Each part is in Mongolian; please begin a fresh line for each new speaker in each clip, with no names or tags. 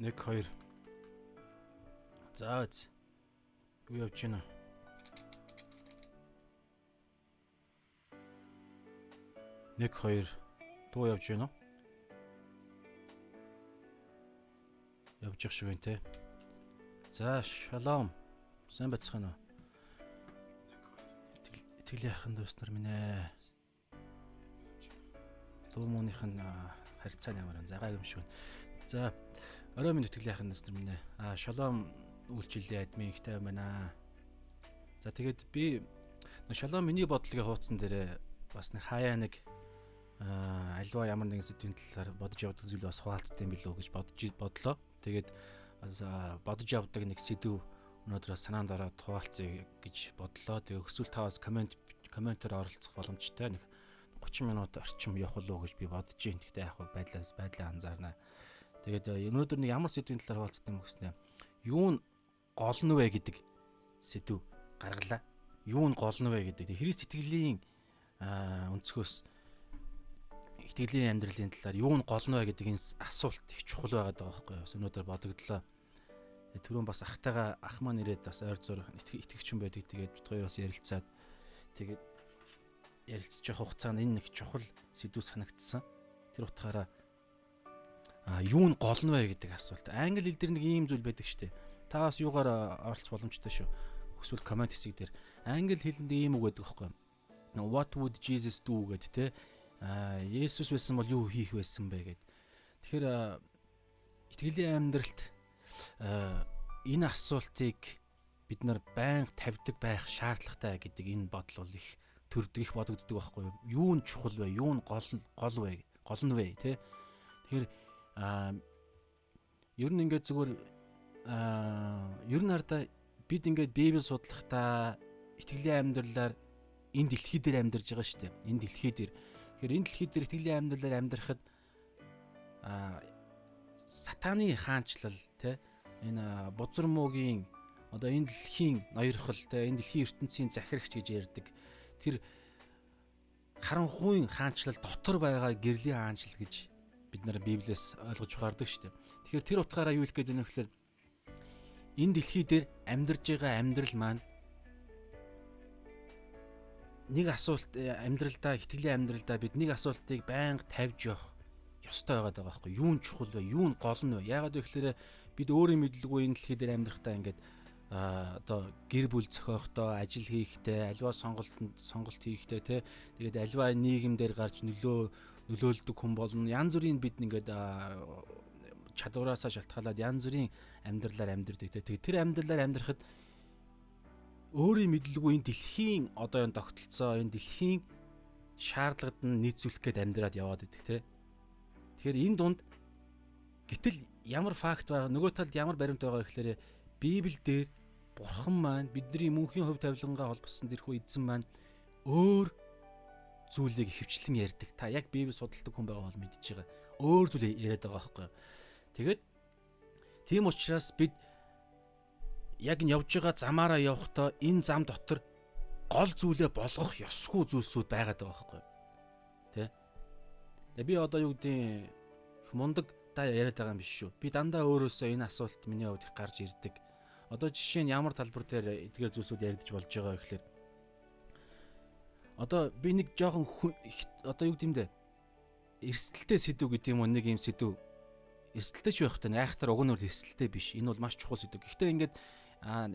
1 2. За үз. Юу явж байна? 1 2 дуу явж байна уу? Явж явах шиг байна те. За шалом. Сайн байцгаана уу? Итгэлийн ахын дүүс нар минь ээ. Дуу мууных нь харьцаа нь ямар загаа юм шиг байна. За орой минь итгэлийн ахын дүүс нар минь ээ. Шалом үйлчлэлийн админ ихтэй байна. За тэгээд би шалом миний бодлогын хуудсан дээр бас нэг хаяа нэг альва ямар нэгэн сэдвийн талаар бодож явдаг зүйл бас хуваалцдаг юм билүү гэж бодож бодлоо. Тэгээд бас бодож явдаг нэг сэдв өнөөдөр бас санаанд ороод хуваалцъя гэж бодлоо. Тэгээ өсвөл та бас комментээр оролцох боломжтой нэг 30 минут орчим явах уу гэж би бодож байна. Гэхдээ яг байдлаа анзаарнаа. Тэгээд өнөөдөр нэг ямар сэдвийн талаар хуваалцдаг юм гэснээр юу нь гол нь вэ гэдэг сэдв гаргалаа. Юу нь гол нь вэ гэдэг. Христ итгэлийн өнцгөөс итгэлийн амьдралын талаар юу нь гол нь вэ гэдэг энэ асуулт их чухал байгаад байгаа байхгүй юу? Өнөөдөр бодогдлоо. Түрүүн бас ахтайгаа ах маань ирээд бас ойр зур итгэгч хүн байдаг. Тэгээд бид хоёр бас ярилцаад тэгээд ярилцж явах хугацаанд энэ нэг чухал сэдв санагдсан. Тэр утгаараа юу нь гол нь вэ гэдэг асуулт. Англи хэл дээр нэг ийм зүйл байдаг шүү дээ. Та бас юугаар оролцох боломжтой шүү. Эсвэл коммент хэсэг дээр. Англи хэлэнд ийм үг байдаг байхгүй юу? What would Jesus do гэдэг те. Есүс байсан бол юу хийх байсан бэ гэд. Тэгэхээр итгэлийн амьдралд энэ асуултыг бид нар байнга тавьдаг байх шаардлагатай гэдэг энэ бодол бол их төрдөг, их бодогддог байхгүй юу? Юу нь чухал вэ? Юу нь гол вэ? Гол нь вэ, тэ? Тэгэхээр ер нь ингээд зүгээр ер нь хардаа бид ингээд Библи судлахдаа итгэлийн амьдралаар энэ дэлхий дээр амьдарч байгаа шүү дээ. Энэ дэлхий дээр. Тэгэхээр энэ дэлхий дээр итгэлийн амьдралаар амьдрахад сатаны хаанчлал тэ энэ бузар муугийн одоо энэ дэлхийн ноёрхол тэ энэ дэлхийн ертөнцийн захирагч гэж ярьдаг. Тэр харанхуйн хаанчлал дотор байгаа гэрлийн хаанчлал гэж бид нар Библиэс ойлгож ухаардаг шүү дээ. Тэгэхээр тэр утгаараа юу хэлэх гээд байна вэ гэхээр энэ дэлхий дээр амьдарж байгаа амьдрал маань нэг асуулт амьдралдаа итгэлийн амьдралдаа бид нэг асуултыг байнга тавьж явах ёстой байгаад байгаа байхгүй юу? Юу нь чухал вэ? Юу нь гол нь вэ? Яагаад вэ гэхээр бид өөрийн мэдлгүй энэ дэлхий дээр амьдрахдаа ингээд одоо гэр бүл зохиохдоо, ажил хийхдээ, альва сонголт хийхдээ тэ тэгээд альва нийгэмдэр гарч нөлөөлдөг хүн болно. Янз бүрийн бид ингээд чадвараасаа шалтгаалаад янз бүрийн амьдралаар амьдардаг тэ. Тэгээд тэр амьдралаар амьдрахад өөрийн мэдлгүй энэ дэлхийн одоо энэ тогтолцоо, энэ дэлхийн шаардлагад нь нийцүүлэх гээд амьдраад яваад идэх тэ. Тэгэхээр энэ дунд гэтэл ямар факт байгаа, нөгөө талд ямар баримт байгаа гэхээр Библиэлд Бурхан маань бидний мөнхийн хувь тавилангаа холбосон тэрхүү эзэн маань өөр зүйлийг ихэвчлэн ярьдаг. Та яг Библи судалдаг хүн байгаа бол мэдж байгаа. Өөр зүйл яриад байгаа байхгүй юу? Тэгээд тийм учраас бид яг нь явж байгаа замаараа явахдаа энэ зам дотор гол зүйлээ болгох ёсгүй зүйлсүүд байгаад байгаа байхгүй юу? Тэ? Тэгээ би одоо юу гэдгийг их мундаг та яриад байгаа юм биш шүү. Би дандаа өөрөөсөө энэ асуулт миний хувьд их гарч ирдэг. Одоо жишээ нь ямар талбар дээр эдгээр зүйлсүүд яригдж болж байгаа вэ гэхээр одоо би нэг жоохон одоо юу гэдэм бэ? Эрсдэлтэй сэдв гэдэг юм уу нэг юм сэдв. Эрсдэлтэй ч байх та айхтар уг нь бол эрсдэлтэй биш. Энэ бол маш чухал сэдв. Гэхдээ ингээд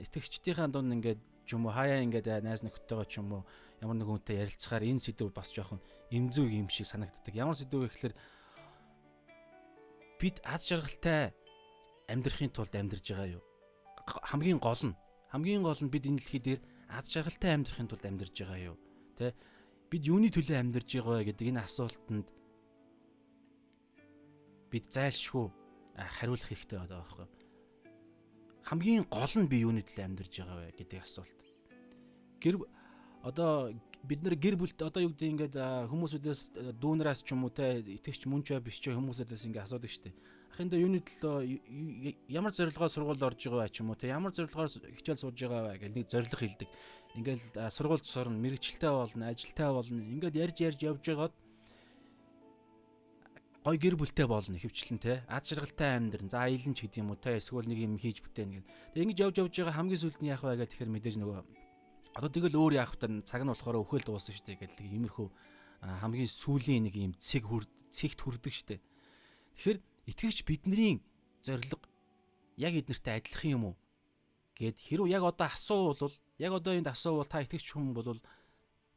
итгэгчдийнхаа дунд ингээд ч юм уу хаяа ингээд найз нөхдөдтэйгээ ч юм уу ямар нэг хүнтэй ярилцахаар энэ сэдв бас жоохон эмзэг юм шиг санагддаг. Ямар сэдв вэ гэхээр бид аз жаргалтай амьдрахын тулд амьдарч байгаа юу? Хамгийн гол нь бид энэ дэлхий дээр аз жаргалтай амьдрахын тулд амьдарч байгаа юу? Тэ? Бид юуны төлөө амьдарч байгаа вэ гэдэг энэ асуултанд бид зайлшгүй хариулах хэрэгтэй байгаа байхгүй юу? Хамгийн гол нь би юуны төлөө амьдарч байгаа вэ гэдэг асуулт. Гэр одоо бид нар гэр бүлд одоо юу гэдэг ингээд хүмүүсүүдээс дүүнраас ч юм уу те итгэгч мөн ч биш ч хүмүүсүүдээс ингээд асуудаг штеп. Ахын даа юуны төлөө ямар зорилгоор сургуульд орж байгаа вэ ч юм уу те ямар зорилгоор хичээл сууж байгаа вэ гэл нэг зорилго хэлдэг. Ингээл сургуульд сурна, мэргэжилтэй болно, ажилтай болно. Ингээд ярьж явж байгаад Гой гэр бүлтэй болно ихэвчлэн те. Ад жаргалтай амьдран. За аялан ч гэдэг юм уу те. Эсвэл нэг юм хийж бүтээн гэх. Тэгээ ингэж явж явж байгаа хамгийн сүүлд нь яах вэ гэх тэгэхээр мэдээж нөгөө одоо тэгэл өөр яах вэ? Цаг нь болохоор өхөл дууссан шүү дээ гэл нэг иймэрхүү хамгийн сүүлийн нэг юм цэг цэгт хүрдэг шүү дээ. Тэгэхээр итгэгч бидний зорилго яг эднэртэй адилхан юм уу гэд хэрв яг одоо асуувал, яг одоо энд асуувал та итгэгч хүн бол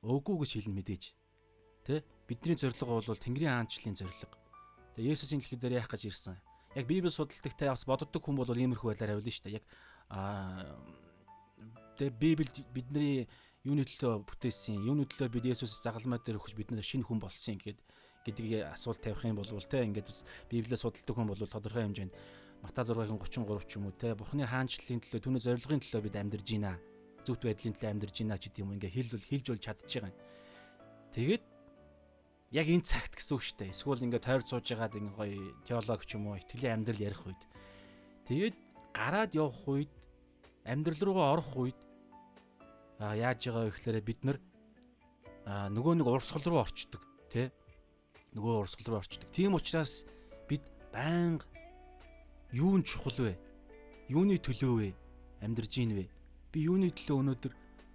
үгүй гэж хэлнэ мэдээж. Тэ? Бидний зорилго бол Тэнгэрийн хаанчлалын зорилго. Тэгээ Есүсийн дэлхий дээр яах гэж ирсэн? Яг Библи судалдаг та бас боддог хүн бол иймэрхүү байдлаар хариулна шүү дээ. Яг тэгээ Библиэд бидний юуны төлөө бүтээсэн, юуны төлөө бид Есүс загалмай дээр өгч бид нар шинэ хүн болсон гэхэд гэдгийг асуулт тавих юм бол те ингээд бас Библиэд судалдаг хүн бол тодорхой хэмжээнд Матай 6-гийн 33 ч юм уу те Бурхны хаанчлалын төлөө, түүний зорилгын төлөө бид амьдарж байна. Зөвхт байдлын төлөө амьдарж байна ч гэдэг юм ингээ хэлж бол чадчих байгаа юм. Тэгээд яг энэ цагт гэсэн үг шүү дээ. Эсвэл ингээ тойр сууж байгаад ингээ гоё теолог ч юм уу итгэлийн амьдрал ярих үед. Тэгээд гараад явах үед, амьдрал руугаа орох үед яаж байгаа вэ гэхээр бид нар нөгөө нэг урсгал руу орчдөг тий. Нөгөө урсгал руу орчдөг. Тийм учраас бид байнга юу нь чухал вэ? Юуны төлөө вэ? Амьдарж ийн вэ? Би юуны төлөө өнөөдөр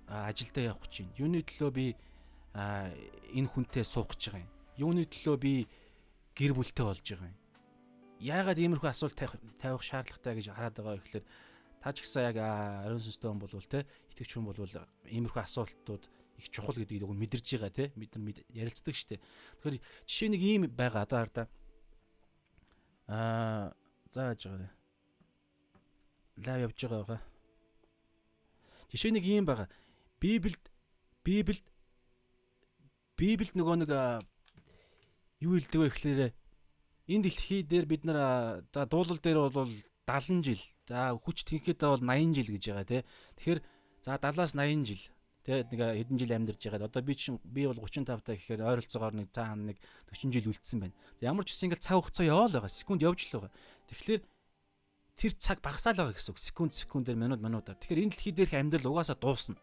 ажилдаа явах гэж байна? Юуны төлөө би энэ хүнтэй суух гэж байгаа юм? Юуны төлөө би гэр бүлтэй болж байгаа юм? Яагаад иймэрхүү асуулт тавих шаардлагатай гэж хараад байгаа вэ гэхээр та ч гэсэн яг ариун сүнстэй хүн болвол те итгэвч хүн болвол иймэрхүү асуултууд их чухал гэдгийг уг мэдэрч байгаа те бид нар ярилцдаг штэ. Тэгэхээр жишээ нэг ийм байгаа одоо хар та. За яаж байгаа вэ? Лав явж байгаа байгаа. Жишээ нэг ийм байгаа. Библиэд нөгөө нэг юу хэлдэг вэ гэхээр энэ дэлхий дээр бид нар за дуулал дээр бол 70 жил, за хүч тэнхэд бол 80 жил гэж байгаа тий. Тэгэхээр за 70-аас 80 жил тий нэг хэдэн жил амьдарч байгаад одоо би чинь би бол 35 та гэхээр ойролцоогоор нэг цаана нэг 40 жил үлдсэн байна. За ямар ч гэсэн ингээл цаг хугацаа яваал байгаа. Секунд явж л байгаа. Тэгэхээр тэр цаг багасаал байгаа гэсэн үг. Секунд секундээр, минут минутаар. Тэгэхээр энэ дэлхий дээрх амьдрал угаасаа дуусна.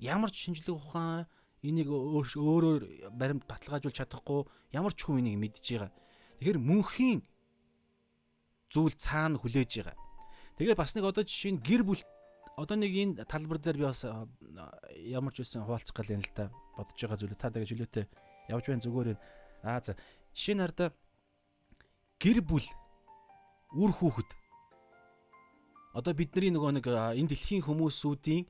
Ямар ч шинжлэх ухаан энийг өөрөөр баримт баталгаажуулж чадахгүй, ямар ч хүн энийг мэдж байгаа. Тэгэхээр мөнхийн зүйл цаана хүлээж байгаа. Тэгээ бас нэг одоо жишээ нь гэр бүл одоо нэг энэ талбар дээр би бас ямар ч үсэн хуваалцах гал юм л та бодож байгаа зүйлээ та дагаж хөлөөтэй явж байна зүгээр байна. Аа за жишээ нь хардаа гэр бүл үр хүүхэд одоо бидний нөгөө нэг энэ дэлхийн хүмүүсүүдийн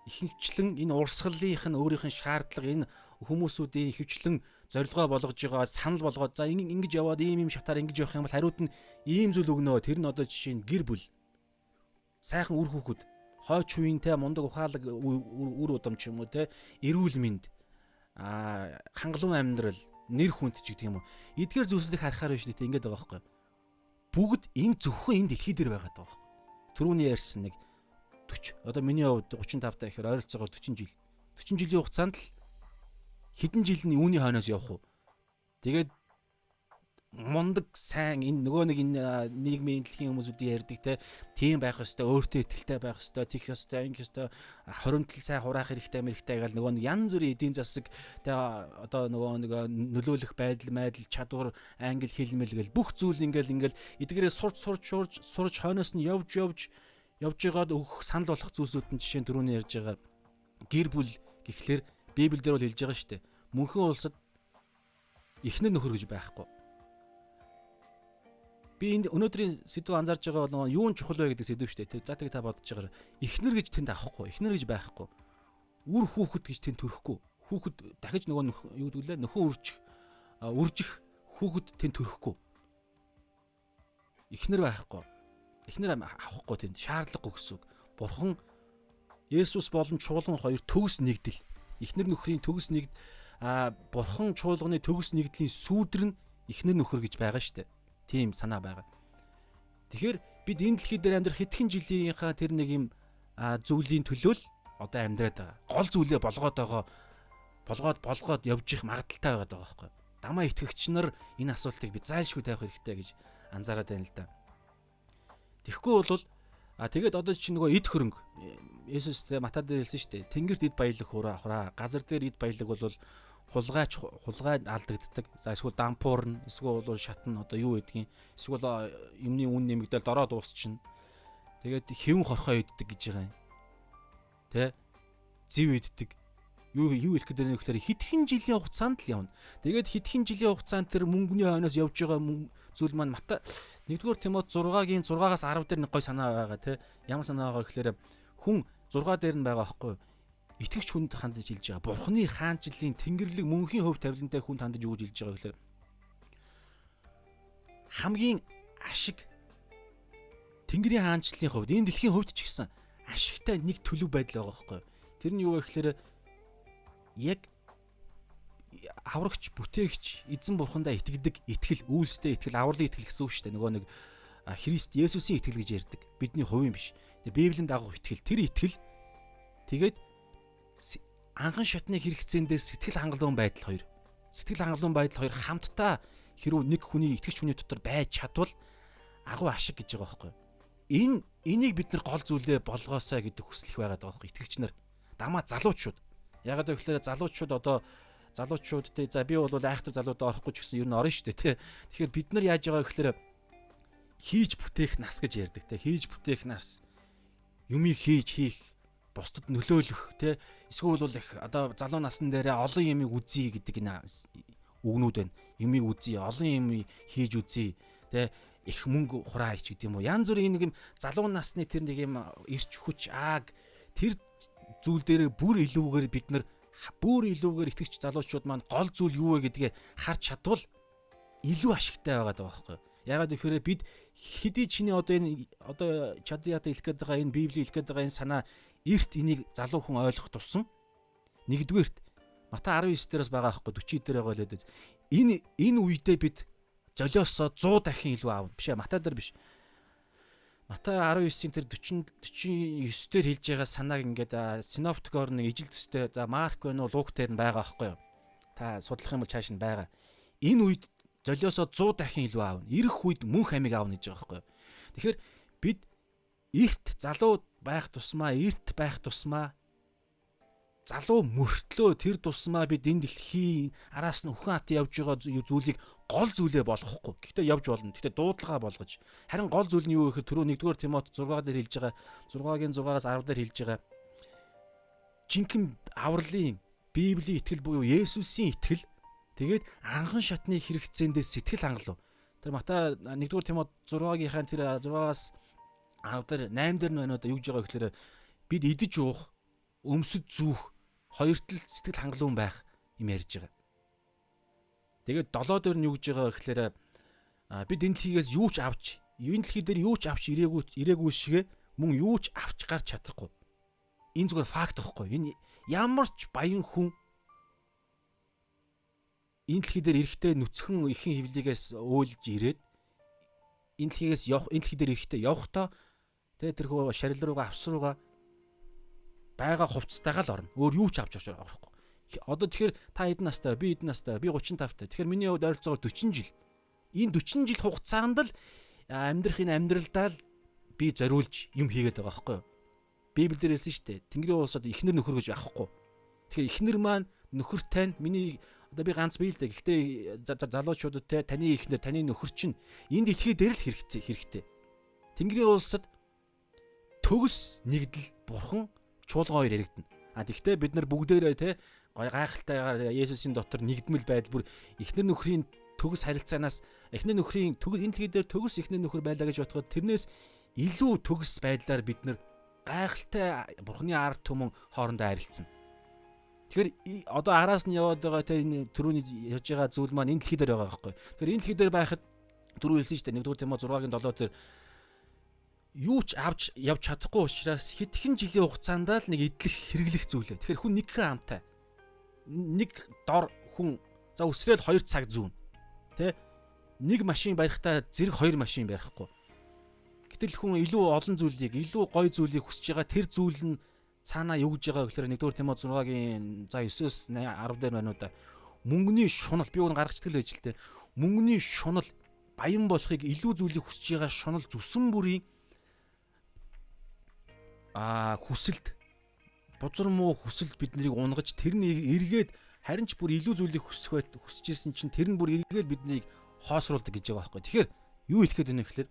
ихэвчлэн энэ урсгалынх нь өөрийнх нь шаардлага энэ хүмүүсүүдийн ихэвчлэн зорилгоо болгож байгаа санал болгоод за ингэж яваад ийм ийм шатаар ингэж явах юм бол хариуд нь ийм зүйл өгнө. Тэр нь одоо жишээ нь гэр бүл, сайхан үр хүүхэд, хойч үеинтэй мундаг ухаалаг үр удам ч юм уу те, эрүүл мэнд, хангалуун амьдрал, нэр хүнд ч гэдэг юм уу. Эдгээр зүйлсийг харахаар биш үү ингэж байгаа байхгүй. Бүгд энэ зөвхөн энэ дэлхий дээр байгаа даа байхгүй. Түрүүний ярьсан нэг 40 одоо миний хувьд 35 та гэхээр ойролцоогоор 40 жил. 40 жилийн хугацаанд л хэдэн жил нь үүний хойноос явах уу? Тэгээд мундаг сайн энэ нөгөө нэг энэ нийгмийн дэлхийн хүмүүсүүдийн ярьдаг те тийм байх ёстой, өөртөө ихтэй байх ёстой, тийх ёстой, ингэх ёстой, хоримтлал сайн хураах хэрэгтэй мэрэгтэй гал нөгөө нэг янз бүрийн эдийн засаг те одоо нөгөө нэг нөлөөлөх байдал майдал чадвар англи хэл мэл гэл бүх зүйл ингээл ингээл эдгээрээ сурч хойноос нь явж явж явж байгаад өгөх санал болох зүйлсүүд нь жишээ нь түрүүний ярьж байгаа гэр бүл гэхлээр Библиэл дээр бол хэлж байгаа шүү дээ. Мөнхөн улсад эхнэр нөхөр гэж байхгүй. Би энд өнөөдрийн сэдв анзаарж байгаа бол юу нь чухал вэ гэдэг сэдв шүү дээ. За тэг та бодож байгаарай. Эхнэр гэж тэнд авахгүй, эхнэр гэж байхгүй. Үр хүүхэд гэж тэнд төрөхгүй. Хүүхэд дахиж нөгөө юу гэдэг лээ нөхөн үржих хүүхэд тэнд төрөхгүй. Эхнэр байхгүй. Эхнэр авахгүй тэнд шаардлагагүй гэсэн үг. Бурхан Есүс болон чуулган хоёр төгс нэгдэл. Эхнэр нөхрийн төгс нэгд бурхан чуулганы төгс нэгдлийн сүүдэр нь эхнэр нөхөр гэж байгаа шүү дээ. Тийм санаа байгаа. Тэгэхээр бид энэ дэлхий дээр амьдрах хэдхэн жилийнхаа тэр нэг юм зүйлийн төлөө л одоо амьдраад байгаа. Гол зүйлээ болгоод байгаа. Болгоод явж их магадaltaй байгаад байгаа байхгүй. Дамаа итгэгч нар энэ асуултыг би зайлшгүй тавих хэрэгтэй гэж анзаараад байна л да. Тэгэхгүй бол тэгээд одоо чинь нөгөө эд хөрөнгө Есүс Матай дээр хэлсэн шүү дээ. Тэнгэрт эд баялаг хураа. Газар дээр эд баялаг бол Хулгай алдагддаг. За эсвэл дампуурна, эсвэл бол шатна, одоо юу гэдгийг, эсвэл юмны үн нэмэгдээл дороо дуусчихна. Тэгээд хэвэн хорхоо иддэг гэж байгаа юм. Тэ? Зив иддэг. Юу хэлэх гээд байна гэхээр хэдхэн жилийн хугацаанд л явна. Тэгээд хэдхэн жилийн хугацаанд тэр мөнгөний хойноос явж байгаа зүйл маань Матай 1-р Тимот 6-гийн 6-аас 10 дээр нэг гой санаа байгаа тий. Ямар санаа байгаа гэхээр хүн 6 дээр нь байгаа байхгүй юу? Итгэгч хүнд хандаж хэлж байгаа. Бурхны хаанчлалын тэнгэрлэг мөнхийн хөв тавилантай хүнд хандаж юу гэж хэлж байгаа гэхээр хамгийн ашиг Тэнгэрийн хаанчлалын хувьд, энэ дэлхийн хувьд ч гэсэн ашигтай нэг төлөв байдал байгаа байхгүй юу? Тэр нь юу вэ гэхээр яг аврагч, бүтээгч, эзэн бурхандаа итгэдэг итгэл, үйлстэй итгэл, авралын итгэл гэсэн үг шүү дээ. Нөгөө нэг Христ Есүсийн итгэл гэж ярьдаг. Бидний хувийн биш. Тэгээ Библийн дагуу итгэл. Тэр итгэл тэгээд анхан шатны хэрэгцээндээ сэтгэл хангалуун байдал хоёр. Сэтгэл хангалуун байдал хоёр хамтдаа хэрүү нэг хүний итгэгч хүний дотор байж чадвал агуу ашиг гэж байгаа байхгүй юу? Энийг бид нар гол зүйлээ болгоосай гэдэг хүсэл их байгаад байгаа байхгүй итгэгч нар. Дамаа залуучууд. Ягаад гэвэл залуучууд одоо залуучууд те, за би бол айхтар залуудаа орохгүй ч гэсэн ер нь орно шүү дээ те. Тэгэхээр бид нар яаж байгаа гэхээр хийж бүтээх нас гэж ярьдаг те. Хийж бүтээх нас, юмыг хийж хийх, бусдад нөлөөлөх те. Эсвэл бол их одоо залуу насн дээрээ олон юмыг үзье гэдэг энэ үгнүүд байна. Юмыг үзье, олон юм хийж үзье те. Их мөнгө хураа ич гэдэг юм уу. Янз бүрийн нэг юм залуу насны тэр нэг юм эрч хүч ааг тэр зүйл дээрээ бүр илүүгээр бид нар бүр илүүгээр итгэгч залуучууд маань гол зүйл юу вэ гэдгээ харж чадвал илүү ашигтай байгаа даа байхгүй. Ягаад гэхээр бид хэдий чиний одоо энэ одоо чадъята хэлэх гээд байгаа энэ Библийн хэлэх гээд байгаа энэ санаа эрт энийг залуу хүн ойлгох тусам нэгдүгээрт Матай 19 дээрээс байгаа байхгүй 40 дээр байгаа л гэдэг. Энэ үедээ бид золиосоо 100 дахин илүү аав. Биш ээ, Матай дээр биш. Матай 19-ийн тэр 40 49 дээр хэлж байгаа санааг ингээд синоптикоор нэг ижил төстэй за Марк байна уу, Лук дээр нь байгаа байхгүй юу? Та судлах юм бол чааш нь байгаа. Энэ үед золиосоо 100 дахин илүү аавна. Ирэх үед мөнх амийг аавна гэж байгаа байхгүй юу? Тэгэхээр бид эрт залуу байх тусмаа, эрт байх тусмаа залуу мөртлөө тэр тусмаа бид энэ дэлхийн араас нь үхэн ат явж байгаа зүйлийг гол зүйлээ болгохгүй. Гэхдээ явж болно. Гэхдээ дуудлага болгож. Харин гол зүйл нь юу гэхээр түрүү 1-р Тимот 6 дээр хэлж байгаа 6-гийн 6-аас 10 дээр хэлж байгаа жинхэнэ авралын Библийн итгэл буюу Есүсийн итгэл тэгээд анхан шатны хэрэгцээндээ сэтгэл хангалуун. Тэр Матай 1-р Тимот 6-гийнхаа тэр 6-аас 10 дээр 8 дээр нь байна уу юу гэж байгаа гэхээр бид идэж уух, өмсөж зүүх, хоёр тал сэтгэл хангалуун байх юм ярьж байгаа. Тэгээд 7 дээр нь юу гэж байгаа гэхээр бид энэ дэлхийгээс юу ч авч, энэ дэлхий дээр юу ч авч ирээгүй шигэ мөн юу ч авч гарч чадахгүй. Энэ зүгээр факт байхгүй. Энэ ямар ч баян хүн энэ дэлхий дээр эрэхтэй нүцгэн ихэн хөвлөгөөс өөлж ирээд энэ дэлхийгээс явах, энэ дэлхий дээр эрэхтэй явахдаа тэгээ тэрхүү шарил руугаа, авс руугаа байгаа хувцастайгаа л орно. Өөр юу ч авч орохгүй. Одоо тэгэхээр та хэдэн настай, би хэдэн настай, би 35 та. Тэгэхээр миний хувьд ойролцоогоор 40 жил. Энэ 40 жил хугацаанд л амьдрах энэ амьдралдаа л би зориулж юм хийгээд байгаа байхгүй юу? Библиэлд хэлсэн шүү дээ. Тэнгэрийн улсад эхнэр нөхөр гэж авахгүй. Тэгэхээр эхнэр маань нөхөр тань миний одоо би ганц бий л дээ. Гэхдээ залуучуудад те таны эхнэр, таны нөхөр чинь энэ дэлхий дээр л хэрэгтэй. Тэнгэрийн улсад төгс нэгдэл бурхан чуулган хоёр яригдана. А тэгвэл бид нар бүгдээрээ те гой гайхалтайгаар Есүсийн дотор нэгдмэл байдал бүр эхнэр нөхрийн төгс харилцаанаас эхнэр нөхрийн төгс энэ дэлхий дээр төгс эхнэр нөхөр байлаа гэж бодоход тэрнээс илүү төгс байдлаар бид нар гайхалтай бурхны ард түмэн хоорондоо харилцана. Тэгэхээр одоо араас нь яваад байгаа те энэ түрүүний ярьж байгаа зүйл маань энэ дэлхий дээр байгаа байхгүй. Тэгэхээр энэ дэлхий дээр байхад түрүү хэлсэн шүү дээ. 1-р Тимот 6-гийн 7 дээр юу ч авч явж чадахгүй учраас хэдхэн жилийн хугацаанд л нэг идэх хэрэглэх зүйлээ. Тэгэхээр хүн нэгхэн амтай. Нэг дор хүн за өсрөөл 2 цаг зүүн. Тэ? Нэг машин барихтаа зэрэг 2 машин барихгүй. Гэтэл хүн илүү олон зүйлийг, илүү гоё зүйлийг хүсэж байгаа тэр зүйл нь цаанаа юу гэж байгаа гэхээр 1-р Тимот 6-гийн за 9-өөс 10 дээр байна уу да. Мөнгөний шунал би үүн гаргацдаг л байж л тэ. Мөнгөний шунал баян болохыг илүү зүйлийг хүсэж байгаа шунал зүсэн бүрийн хүсэлт бузар муу хүсэлт биднийг унгаж тэр нь эргээд Харин ч бүр илүү зүйлийг хүсэх байт хүсэж исэн чинь тэр нь бүр эргээд биднийг хоосруулдаг гэж байгаа байхгүй. Тэгэхээр юу хэлэх гээд байна вэ гэхээр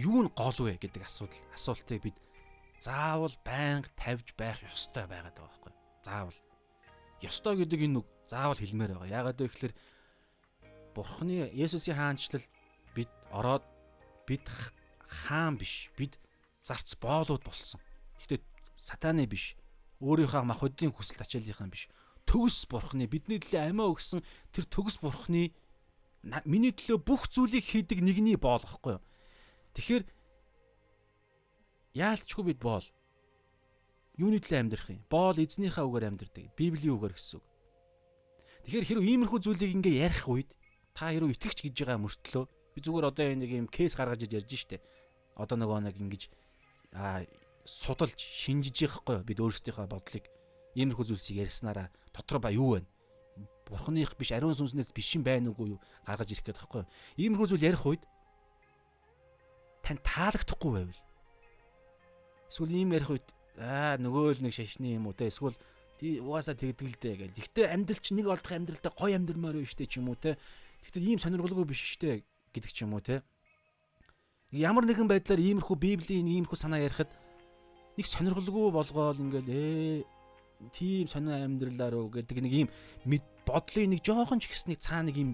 юу нь гол вэ гэдэг асуултыг бид заавал байнга тавьж байх ёстой байгаад байгаа байхгүй. Заавал. Ёстой гэдэг энэ үг заавал хэлмээр байгаа. Яагаад вэ гэхээр Бурхны Есүсийн хаанчлал бид ороод бид хаан биш, бид зарц боолууд болсон. Гэхдээ сатаны биш, өөрийнхөө махбодын хүсэл ачааллынхаа биш. Төгс Бурхны бидний төлөө амиа өгсөн тэр төгс Бурхны миний төлөө бүх зүйлийг хийдэг нэгний боол гэхгүй юу? Тэгэхээр яалтчгүй бид боол юуны төлөө амьдрах юм? Боол эзнийхээ үгээр амьдрдаг. Библийн үгээр гэсэн үг. Тэгэхээр хэрв иймэрхүү зүйлийг ингээ ярих үед та хэрв итгэгч гэж байгаа мөртлөө би зүгээр одоо энэ нэг юм кейс гаргаж иж ярьж штэ. Одоо нөгөө нэг ингэж судалж шинжиж яахгүй юу? Бид өөрсдийнхөө бодлыг иймэрхүү зүйлсийг ярьснараа дотор ба юу вэ? Бурхных биш, ариун сүнснээс биш юм байна уугүй юу гаргаж ирэх гээд байхгүй юу? Иймэрхүү зүйл ярих үед тань таалагдахгүй байвал эсвэл ийм ярих үед нөгөө л нэг шашны юм уу те, эсвэл тий угаасаа тэгдэг л дээ гэл. Гэхдээ амьдрал чинь нэг олдох амьдралдаа гоё амьдрмаар байна штэ ч юм уу те. Гэхдээ ийм сонирхолгүй биш штэ гэдэг ч юм уу те. Ямар нэгэн байдлаар иймэрхүү Библийн иймэрхүү санаа ярихад нэг сонирхолгүй болгоол ингээл тийм сонин амьдралаар уу гэдэг нэг ийм бодлын нэг жоохон ч гэснийг цаа нэг ийм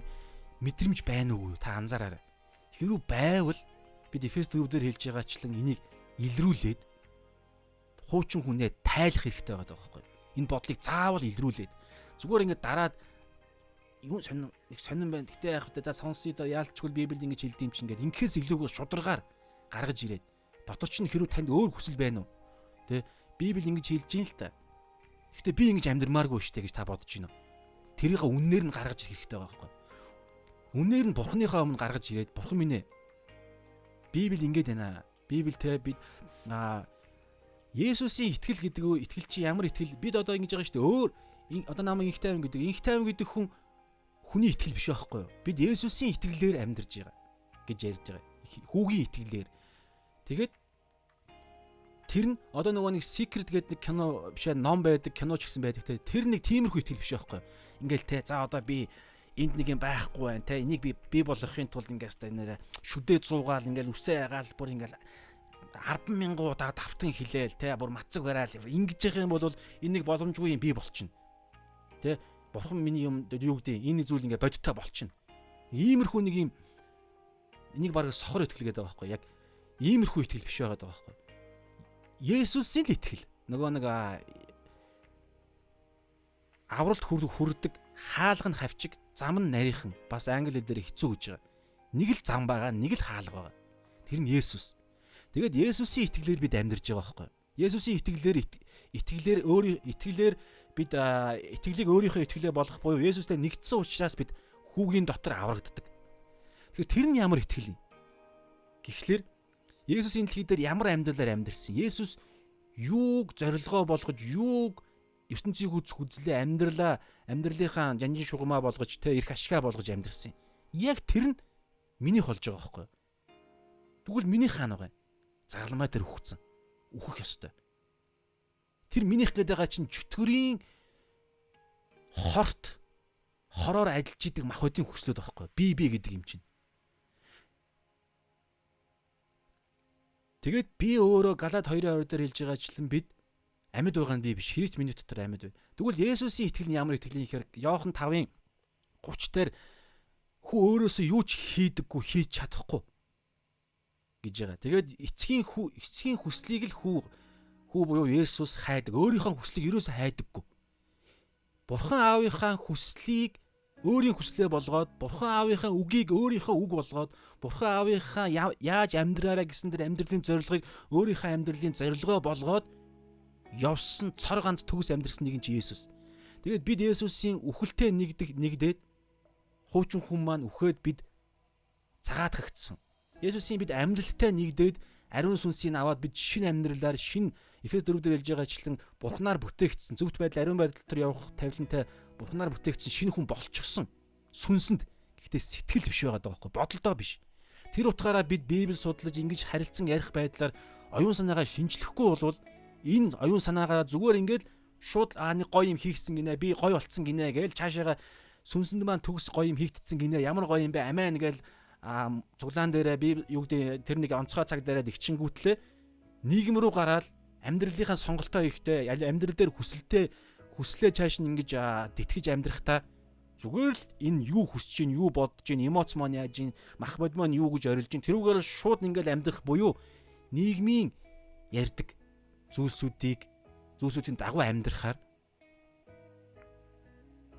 мэдрэмж байна уу та анзаараарай. Хэрвээ байвал бид Эфес 4 дээр хэлж байгаачлан энийг илрүүлээд хуучин хүнээ тайлах хэрэгтэй байгаа байхгүй. Энэ бодлыг заавал илрүүлээд зүгээр ингээд дараад юу сонин нэг сонин байна. Гэтэ яах вэ? За сонсъё да, яалтчгүй Библиэд ингэж хэлдэм чинь ингээд ингэхээс илүүгээр шударгаар гаргаж ирээд дотор чинь хэрв танд өөр хүсэл байна уу? Тэ Библи ингэж хэлж ийн л та. Гэхдээ би ингэж амьдрмааргүй штэ гэж та бодож байна уу? Тэрийг үннээр нь гаргаж ирэх хэрэгтэй байгаа байхгүй. Үннээр нь Бурхныхаа өмнө гаргаж ирээд Бурхан минь ээ. Библи ингэж байна. Библи те бид Есүсийн итгэл гэдэг үү? Итгэл чи ямар итгэл? Бид одоо ингэж байгаа шүү дээ. Өөр одоо намайг инх тайван гэдэг. Инх тайван гэдэг хүн хүний итгэл биш байхгүй юу? Бид Есүсийн итгэлээр амьдарч байгаа гэж ярьж байгаа. Хүүгийн итгэлээр. Тэгээд тэр нь одоо нөгөө нэг Secret гэдэг нэг кино биш ээ, ном байдаг, кино ч гэсэн байдаг те. Тэр нэг тиймэрхүү итгэл биш байхгүй юу? Ингээл те за одоо би энд нэг юм байхгүй байна те. Энийг би бий болгохын тулд ингээс та нэрэ шүдээ зуугаал ингээл үсээ ягаал бүр ингээл 10,000 удаа давтан хилээл те, бүр мацаг бараал ингэж явах юм бол энэ нэг боломжгүй юм бий болчихно. Тэ бурхан миний юм юу гэдэг энэ зүйл ингээ бодиттой болчихно. Иймэрхүү нэг юм энийг бараг сохор итгэл гэдэг байгаа байхгүй яг иймэрхүү итгэл биш байгаа байхгүй. Есүсийн л итгэл. Нөгөө нэг авралт хүрдэг хаалга нь хавчиг, зам нь нарийнхан. Бас англи хэл дээр хэцүү гэж байгаа. Нэг л зам байгаа, нэг л хаалга байгаа. Тэр нь Есүс. Тэгээд Есүсийн итгэлээр бид амьдарч байгаа байхгүй. Есүсийн итгэлээр өөр итгэлээр бид итгэлийг өөрийнхөө итгэлээ болгох буюу Есүстэй нэгдсэн учраас бид хүүгийн дотор аврагддаг. Тэгэхээр тэр нь ямар итгэл юм? Гэхдээ Есүс энэ дэлхий дээр ямар амьдралаар амьдарсан? Есүс юуг зорилгоо болгож, юуг ертөнцийн хүч хүзлээ амьдралаа, амьдралынхаа жанжин шугамаа болгож, тэ эрх ашгаа болгож амьдарсан. Яг тэр нь минийх болж байгаа байхгүй. Тэгвэл минийх хаана байгаа юм? Загалмай дээр үхсэн. Үхэх ёстой. Тэр минийх гэдэг байгаа чинь чөтгөрийн хорт хороор адилж идэг махбодын хүслүүд байхгүй. Би гэдэг юм чинь. Тэгээд би өөрөө Галаад 2:2 дээр хэлж байгаачлан бид амьд байгаа нь би биш, Христ миний дотор амьд байна. Тэгвэл Есүсийн итгэл нь ямар итгэл юм гэхээр Иохан 5:30 дээр хүү өөрөөсөө юу ч хийдэггүй, хийж чадахгүй гэж байгаа. Тэгээд эцгийн хүслийг л хүү буюу Есүс хайдаг. Өөрийнхөө хүслийг ерөөсөө хайдаггүй. Бурхан аавынхаа хүслийг өөрийн хүслээ болгоод, Бурхан аавынхаа үгийг өөрийнхөө үг болгоод, Бурхан аавынхаа яаж амьдраараа гэсэн тэр амьдралын зорилгыг өөрийнхөө амьдралын зорилгоо болгоод явсан цор ганц төгс амьдрсан нэгэн чи Есүс. Тэгээд бид Есүсийн үхэлтэй нэгдээд хуучин хүн маань үхээд бид цагаатгагдсан. Есүсийн бид амьдралтай нэгдээд ариун сүнсийг аваад бид шинэ амьдралаар шинэ Эфес 4 дээр хэлж байгаачлан Бурханаар бүтээгдсэн, зөвхт байдал ариун байдал дотор явах тавилантай Бурханаар бүтээгдсэн шинэ хүн болчихсон. Сүнсэнд. Гэхдээ сэтгэл биш байгаа даа байхгүй, бодолдоо биш. Тэр утгаараа бид Библи судлаж ингэж харилцан ярих байдлаар оюун санаагаа шинжлэхгүй болвол энэ оюун санаагаа зүгээр ингээд Шууд нэг гоё юм хийгсэн гинэ, би гоё болцсон гинэ гээл цаашаага сүнсэнд маань төгс гоё юм хийгдсэн гинэ, ямар гоё юм бэ, амин гээл цуглаан дээрээ би юу гэдэг тэр нэг онцгой цаг дээрээ дэгчингүүтлээ нийгэм рүү гараад амьдралынхаа сонголтоо хийхдээ амьдрал дээр хүсэлтэй хүслээ чааш нь ингэж тэтгэж амьдрахтаа зүгээр л энэ юу хүсэж чинь, юу бодож чинь, эмоц маань яаж чинь, мах бод маань юу гэж орилж чинь, тэрүүгээр шууд ингээл амьдрах буюу нийгмийн ярьдаг зүйлсүүдийг зүйлсүүдийн дагуу амьдрахаар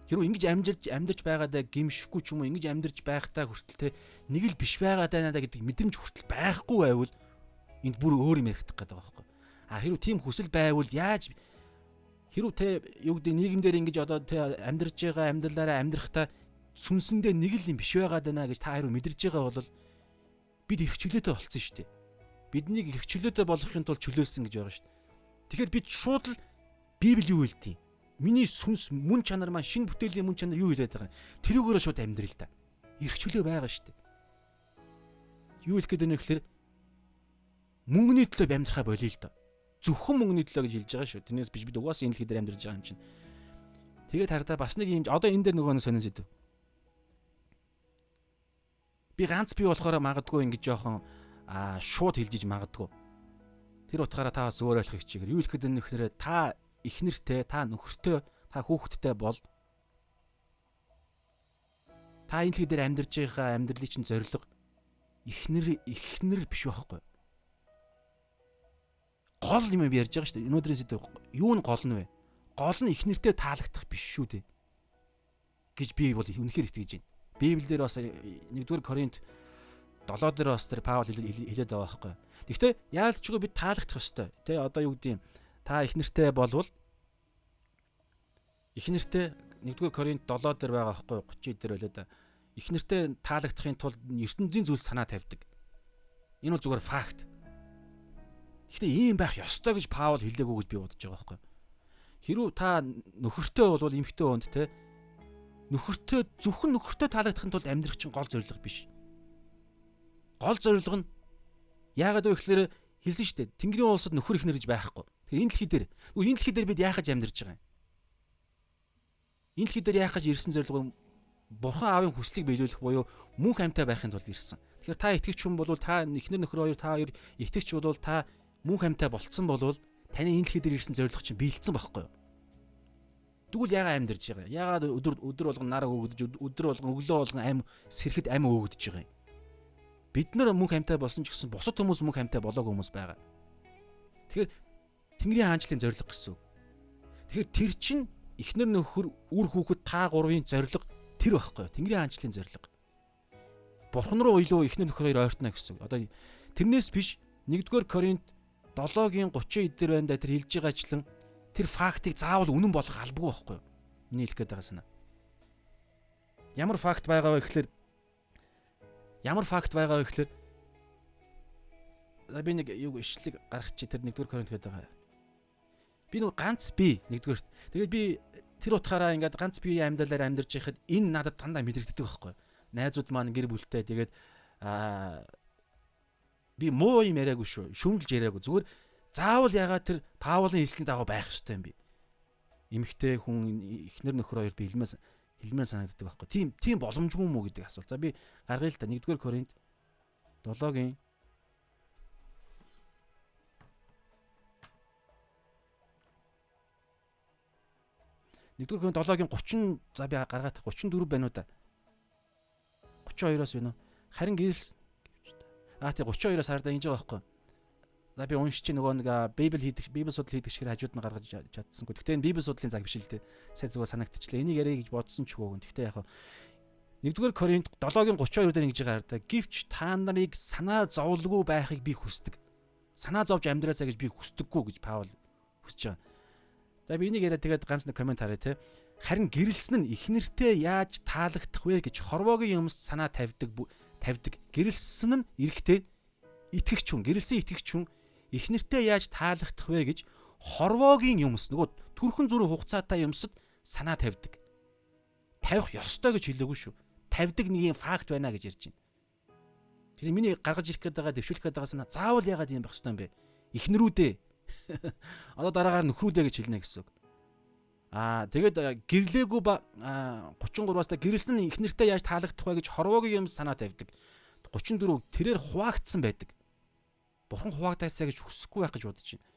хэрвээ ингэж амьдарч байгаадаа гимшихгүй ч юм уу, ингэж амьдарч байхдаа хүртэл те нэг л биш байгаа даа надаа гэдэг мэдрэмж хүртэл байхгүй байвал энд бүр өөр юм яригдах гэдэг байгаа байхгүй. А хэрвээ тийм хүсэл байвал яаж хэрвээ те юу гэдэг нийгэмдэр ингэж одоо те амьдарч байгаа амьдралаараа амьдрахдаа сүнсэндээ нэг л юм биш байгаа даа гэж та хэрвээ мэдэрч байгаа бол бид эрх чөлөөтэй болцсон шүү дээ. Биднийг эрх чөлөөтэй болгохын тулд чөлөөлсөн гэж байгаа шүү дээ. Тэгэхээр бид шууд л Библи юу хэлдэг юм? Миний сүнс мөн чанар маань шинэ бүтээлийн мөн чанар юу хэлээд байгаа юм? Тэрүүгээрээ шууд амьдрал та. Эрх чөлөө байгаа шүү дээ. Юу хэлэх гээд байна вэ гэхээр мөнгөний төлөө амьдрахаа болиё л доо. Зөвхөн мөнгөний төлөө гэж хэлж байгаа шүү. Тэрнээс биш бид угаасаа энэ дэлхий дээр амьдарч байгаа юм чинь. Тэгээд хардаа бас нэг юм одоо энэ дээр нөгөө нэг сонин сэдв. Би ганц би болохоор магадгүй ингэж жоохон шууд хэлж иж магадгүй. Тэр утгаараа та бас өөр ойлгох хичээгээр. Юу хэлэх гээд байна вэ гэхээр та эхнэртэй, та нөхөртэй, та хүүхэдтэй бол та энэ дэлхий дээр амьдарч байгаа амьдралын чинь зорилго эхнэр биш байхгүй. Гол юм ярьж байгаа шүү дээ. Өнөөдрийн сэдв юу нь гол нь вэ? Гол нь эхнэртэй таалагдах биш шүү дээ гэж би бол үнэхээр итгэж байна. Библиэлд бас 1-р Коринт 7 дээр бас тэр Паул хэлээд байгаа байхгүй. Гэхдээ яалчгүй бид таалагдах ёстой. Тэ одоо юу гэдэг юм? Та эхнэртэй болвол эхнэртэй 1-р Коринт 7 дээр байгаа байхгүй 30 дээр байлаа да. Эхнэртэй таалагдахын тулд ертөнцийн зүйлс санаа тавьдаг. Энэ бол зүгээр факт. Гэхдээ ийм байх ёстой гэж Паул хэлээгүй гэж би бодож байгаа байхгүй. Хэрвээ та нөхөртэй болвол эмэгтэй хүнд те нөхөртэй зөвхөн нөхөртэй таалагдахын тулд амьдрах чинь гол зорилго биш. Гол зорилго нь яагаад вэ гэхээр хэлсэн шүү дээ. Тэнгэрийн улсад нөхөр ихнэр гэж байхгүй. Тэгэхээр энэ дэлхий дээр энэ дэлхий дээр бид яах гэж амьдарч байгаа юм? Энэ дэлхий дээр яах гэж ирсэн зорилго Бурхан аавын хүслийг биелүүлэх буюу мөнх амьтаа байхын тулд ирсэн. Тэгэхээр та итгэгч хүн болвол та эхнэр нөхөр хоёр та хоёр итгэгч болвол та мөнх амьтаа болцсон болвол таны энэ дэлхий дээр ирсэн зорилго чинь биелсэн байхгүй юу? Тэгвэл яагаад амьдарч байгаа юм? Яагаад өдөр болгон нар өгдөж, өдөр болгон өглөө болгон ам сэрхэд ам өгдөж байгаа юм? Бид нар мөнх амьтаа болсон ч гэсэн бусад хүмүүс мөнх амьтаа болоогүй хүмүүс байгаа. Тэгэхээр Тэнгэрийн хаанчлалын зорилго гэсэн үг. Тэгэхээр тэр чинь эхнэр нөхөр үр хүүхэд та гурвын зорилго тэр байхгүй юу? Тэнгэрийн хаанчлалын зорилго. Бурхан руу илүү эхнэр нөхөр хоёр ойртно гэсэн үг. Одоо тэрнээс биш 1-р Коринт 7-гийн 30 эдгээр байна да тэр хэлж байгаачлан тэр фактыг заавал үнэн болгох албагүй байхгүй юу? Миний хэлэх гээд байгаа санаа. Ямар факт байгаа вэ гэхээр би нэг юу ишлэг гаргах чи тэр 1-р Коринт гэдэг байгаа. Би нэг ганц би 1-р. Тэгээд би тэр утгаараа ингээд ганц биеийн амьдралаар амьдарч байхад энэ надад дандаа мэдрэгддэг байхгүй. Найзууд маань гэр бүлтэй тэгээд би муу юм яриаггүй шүү. Шүмжилж яриаггүй. Зүгээр заавал ягаад тэр Паулын хэлсний дагуу байх ёстой юм бэ? Эмэгтэй хүн эхнэр нөхөр хоёр би хэлмээр санагддаг байхгүй. Тийм боломжгүй юм уу гэдэг асуулт. За би гаргая л да. 1-р Коринт 7-гийн 1-р Коринт 7-гийн 30 за би гаргаад 34 байна уу да. 32-оос байна уу? Харин гэрэлс гэвч та. Аа тий 32-оос хардаа ингэж байгаа байхгүй. За би уншиж чи нөгөө нэг Библи хийдэг, Библи судлал хийдэг шигээр хажууд нь гаргаж чадсангүй. Гэхдээ энэ Библи судлалын цаг биш л дээ. Сайн зүгээр санагдчихлаа. Энийг яриа гэж бодсон ч үгүй. Гэхдээ яг 1-р Коринт 7-гийн 32 дээр ингэж байгаа хардаа. Гэвч та нарыг санаа зовлгүй байхыг би хүсдэг. Санаа зовж амьдраасаа гэж би хүсдэггүй гэж Паул хүсэж байгаа. За би энийг яриа тэгээд ганц нэг коммент харъя те. Харин гэрэлсэн нь эхнэртэй яаж таалагдах вэ гэж хорвоогийн юмс санаа тавьдаг. Гэрэлсэн нь эрэгтэй итгэгч хүн, гэрэлсэн итгэгч хүн эхнэртэй яаж таалагдах вэ гэж хорвоогийн юмс нөгөө төрхөн зүрх хугацаатай юмсад санаа тавьдаг. Тавих ёстой гэж хэлээгүй шүү. Тавьдаг нэг юм факт байна гэж ярьж байна. Тэр миний гаргаж ирэх гээд байгаа, дэвшүүлэх гээд байгаа санаа заавал яагаад юм байх ёстой юм бэ? Эхнэрүүдээ. Одоо дараагаар нөхрүүдээ гэж хэлнэ гэсэн үг. Тэгээд гэрлээгүй ба 33-аас та гэрэлсэн нь их нэртэй яаж таалагдах вэ гэж хорвоогийн юм санаа тавьдаг. 34 тэрээр хуваагдсан байдаг. Бурхан хуваагдаасаа гэж хүсэхгүй байх гэж бодож байна.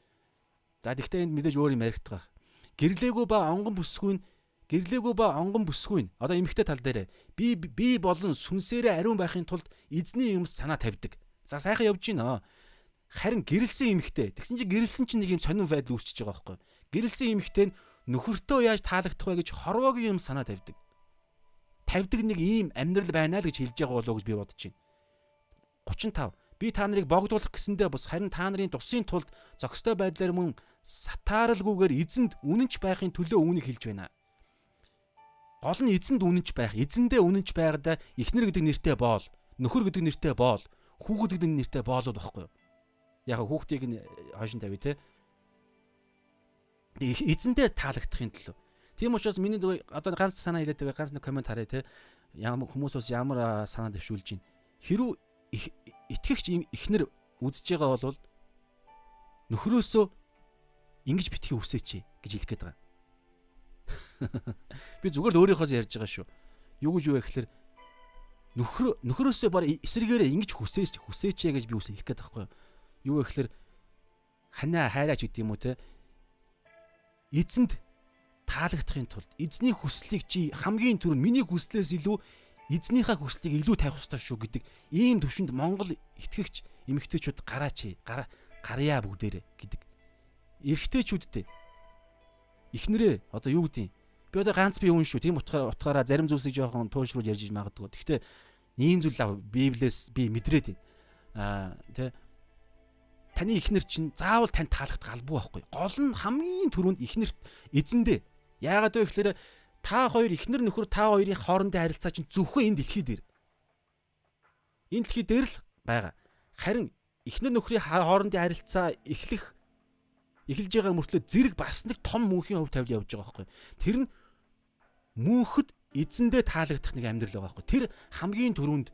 За тэгвэл энд мэдээж өөр юм яригдах байх. Гэрлээгүй ба онгон бүсгүй нь гэрлээгүй ба онгон бүсгүй нь одоо эмэгтэй тал дээр би болон сүнсээрээ ариун байхын тулд эзний юмс санаа тавьдаг. За сайхан явж байна. Харин гэрэлсэн эмэгтэй тэгсэн чинь гэрэлсэн чинь нэг юм сонин байдал үүсчихэж байгаа байхгүй. Гэрэлсэн эмэгтэй нь нөхөртөө яаж таалагдах вэ гэж хорвоогийн юм санаа тавьдаг. Тавьдаг нэг ийм амьдрал байна л гэж хэлж байгаа болов уу гэж би бодож байна. 35. Би та нарыг богдуулах гэсэндээ бус харин та нарын тусын тулд зохистой байдлаар мөн сатааралгүйгээр эзэнд үнэнч байхын төлөө үүнийг хэлж байна. Гол нь эзэнд үнэнч байх. Эзэндээ үнэнч байгаадаа эхнэр гэдэг нэртэй боол, нөхөр гэдэг нэртэй боол, хүүхэд гэдэг нэртэй боолууд байхгүй юу? Яг хүүхдийг нь хойшин тавь те. Эзэндээ таалагдахын төлөө. Тийм учраас миний одоо ганц санаа хэлээд байгаа, ганц нэг коммент харъя те. Ямар хүмүүс бас ямар санаа дэвшүүлж байна. Хэрүү итгэгч эхнэр үзэж байгаа бол нөхрөөсөө ингэж битгий үсээч гэж хэлэх гээд байгаа. Би зүгээр л өөрийнхоос ярьж байгаа шүү. Юу гэж юу вэ гэхээр нөхрөөсөө бар эсрэгээрээ ингэж хүсээч гэж би хэлэх гээд байгаа байхгүй юу. Юу вэ гэхээр ханаа хайраач гэдэг юм уу те. Эзэнд таалагдахын тулд эзний хүслийг чи хамгийн түрүүнд миний хүслээс илүү эзнийхээ хүслийг илүү тавих ёстой шүү гэдэг ийм төвшөнд Монгол итгэгч эмэгтэйчүүд гараач гарья бүгдээрээ гэдэг. Эрэгтэйчүүдтэй эхнэрээ одоо юу гэдэг би одоо ганц би хүн шүү. Тийм утгаараа зарим зүйлсийг жоохон туйлшруулж ярьж магадгүй. Гэхдээ ийм зүйл Библиэс би мэдрээд байна. Тэ таны эхнэр чинь заавал танд таалагдах албагүй байхгүй. Гол нь хамгийн түрүүнд эхнэрт эзэндээ. Яагаад вэ гэхээр та хоёр эхнэр нөхөр та хоёрын хоорондын харилцаа чинь зөвхөн энэ дэлхий дээр. Энэ дэлхий дээр л байгаа. Харин эхнэр нөхрийн хоорондын харилцаа эхэлж байгаа мөртлөө зэрэг бас нэг том мөнхийн хувь тавил явж байгаа байхгүй. Тэр нь мөнхөд эзэндээ таалагдах нэг амьдрал байгаа байхгүй. Тэр хамгийн түрүүнд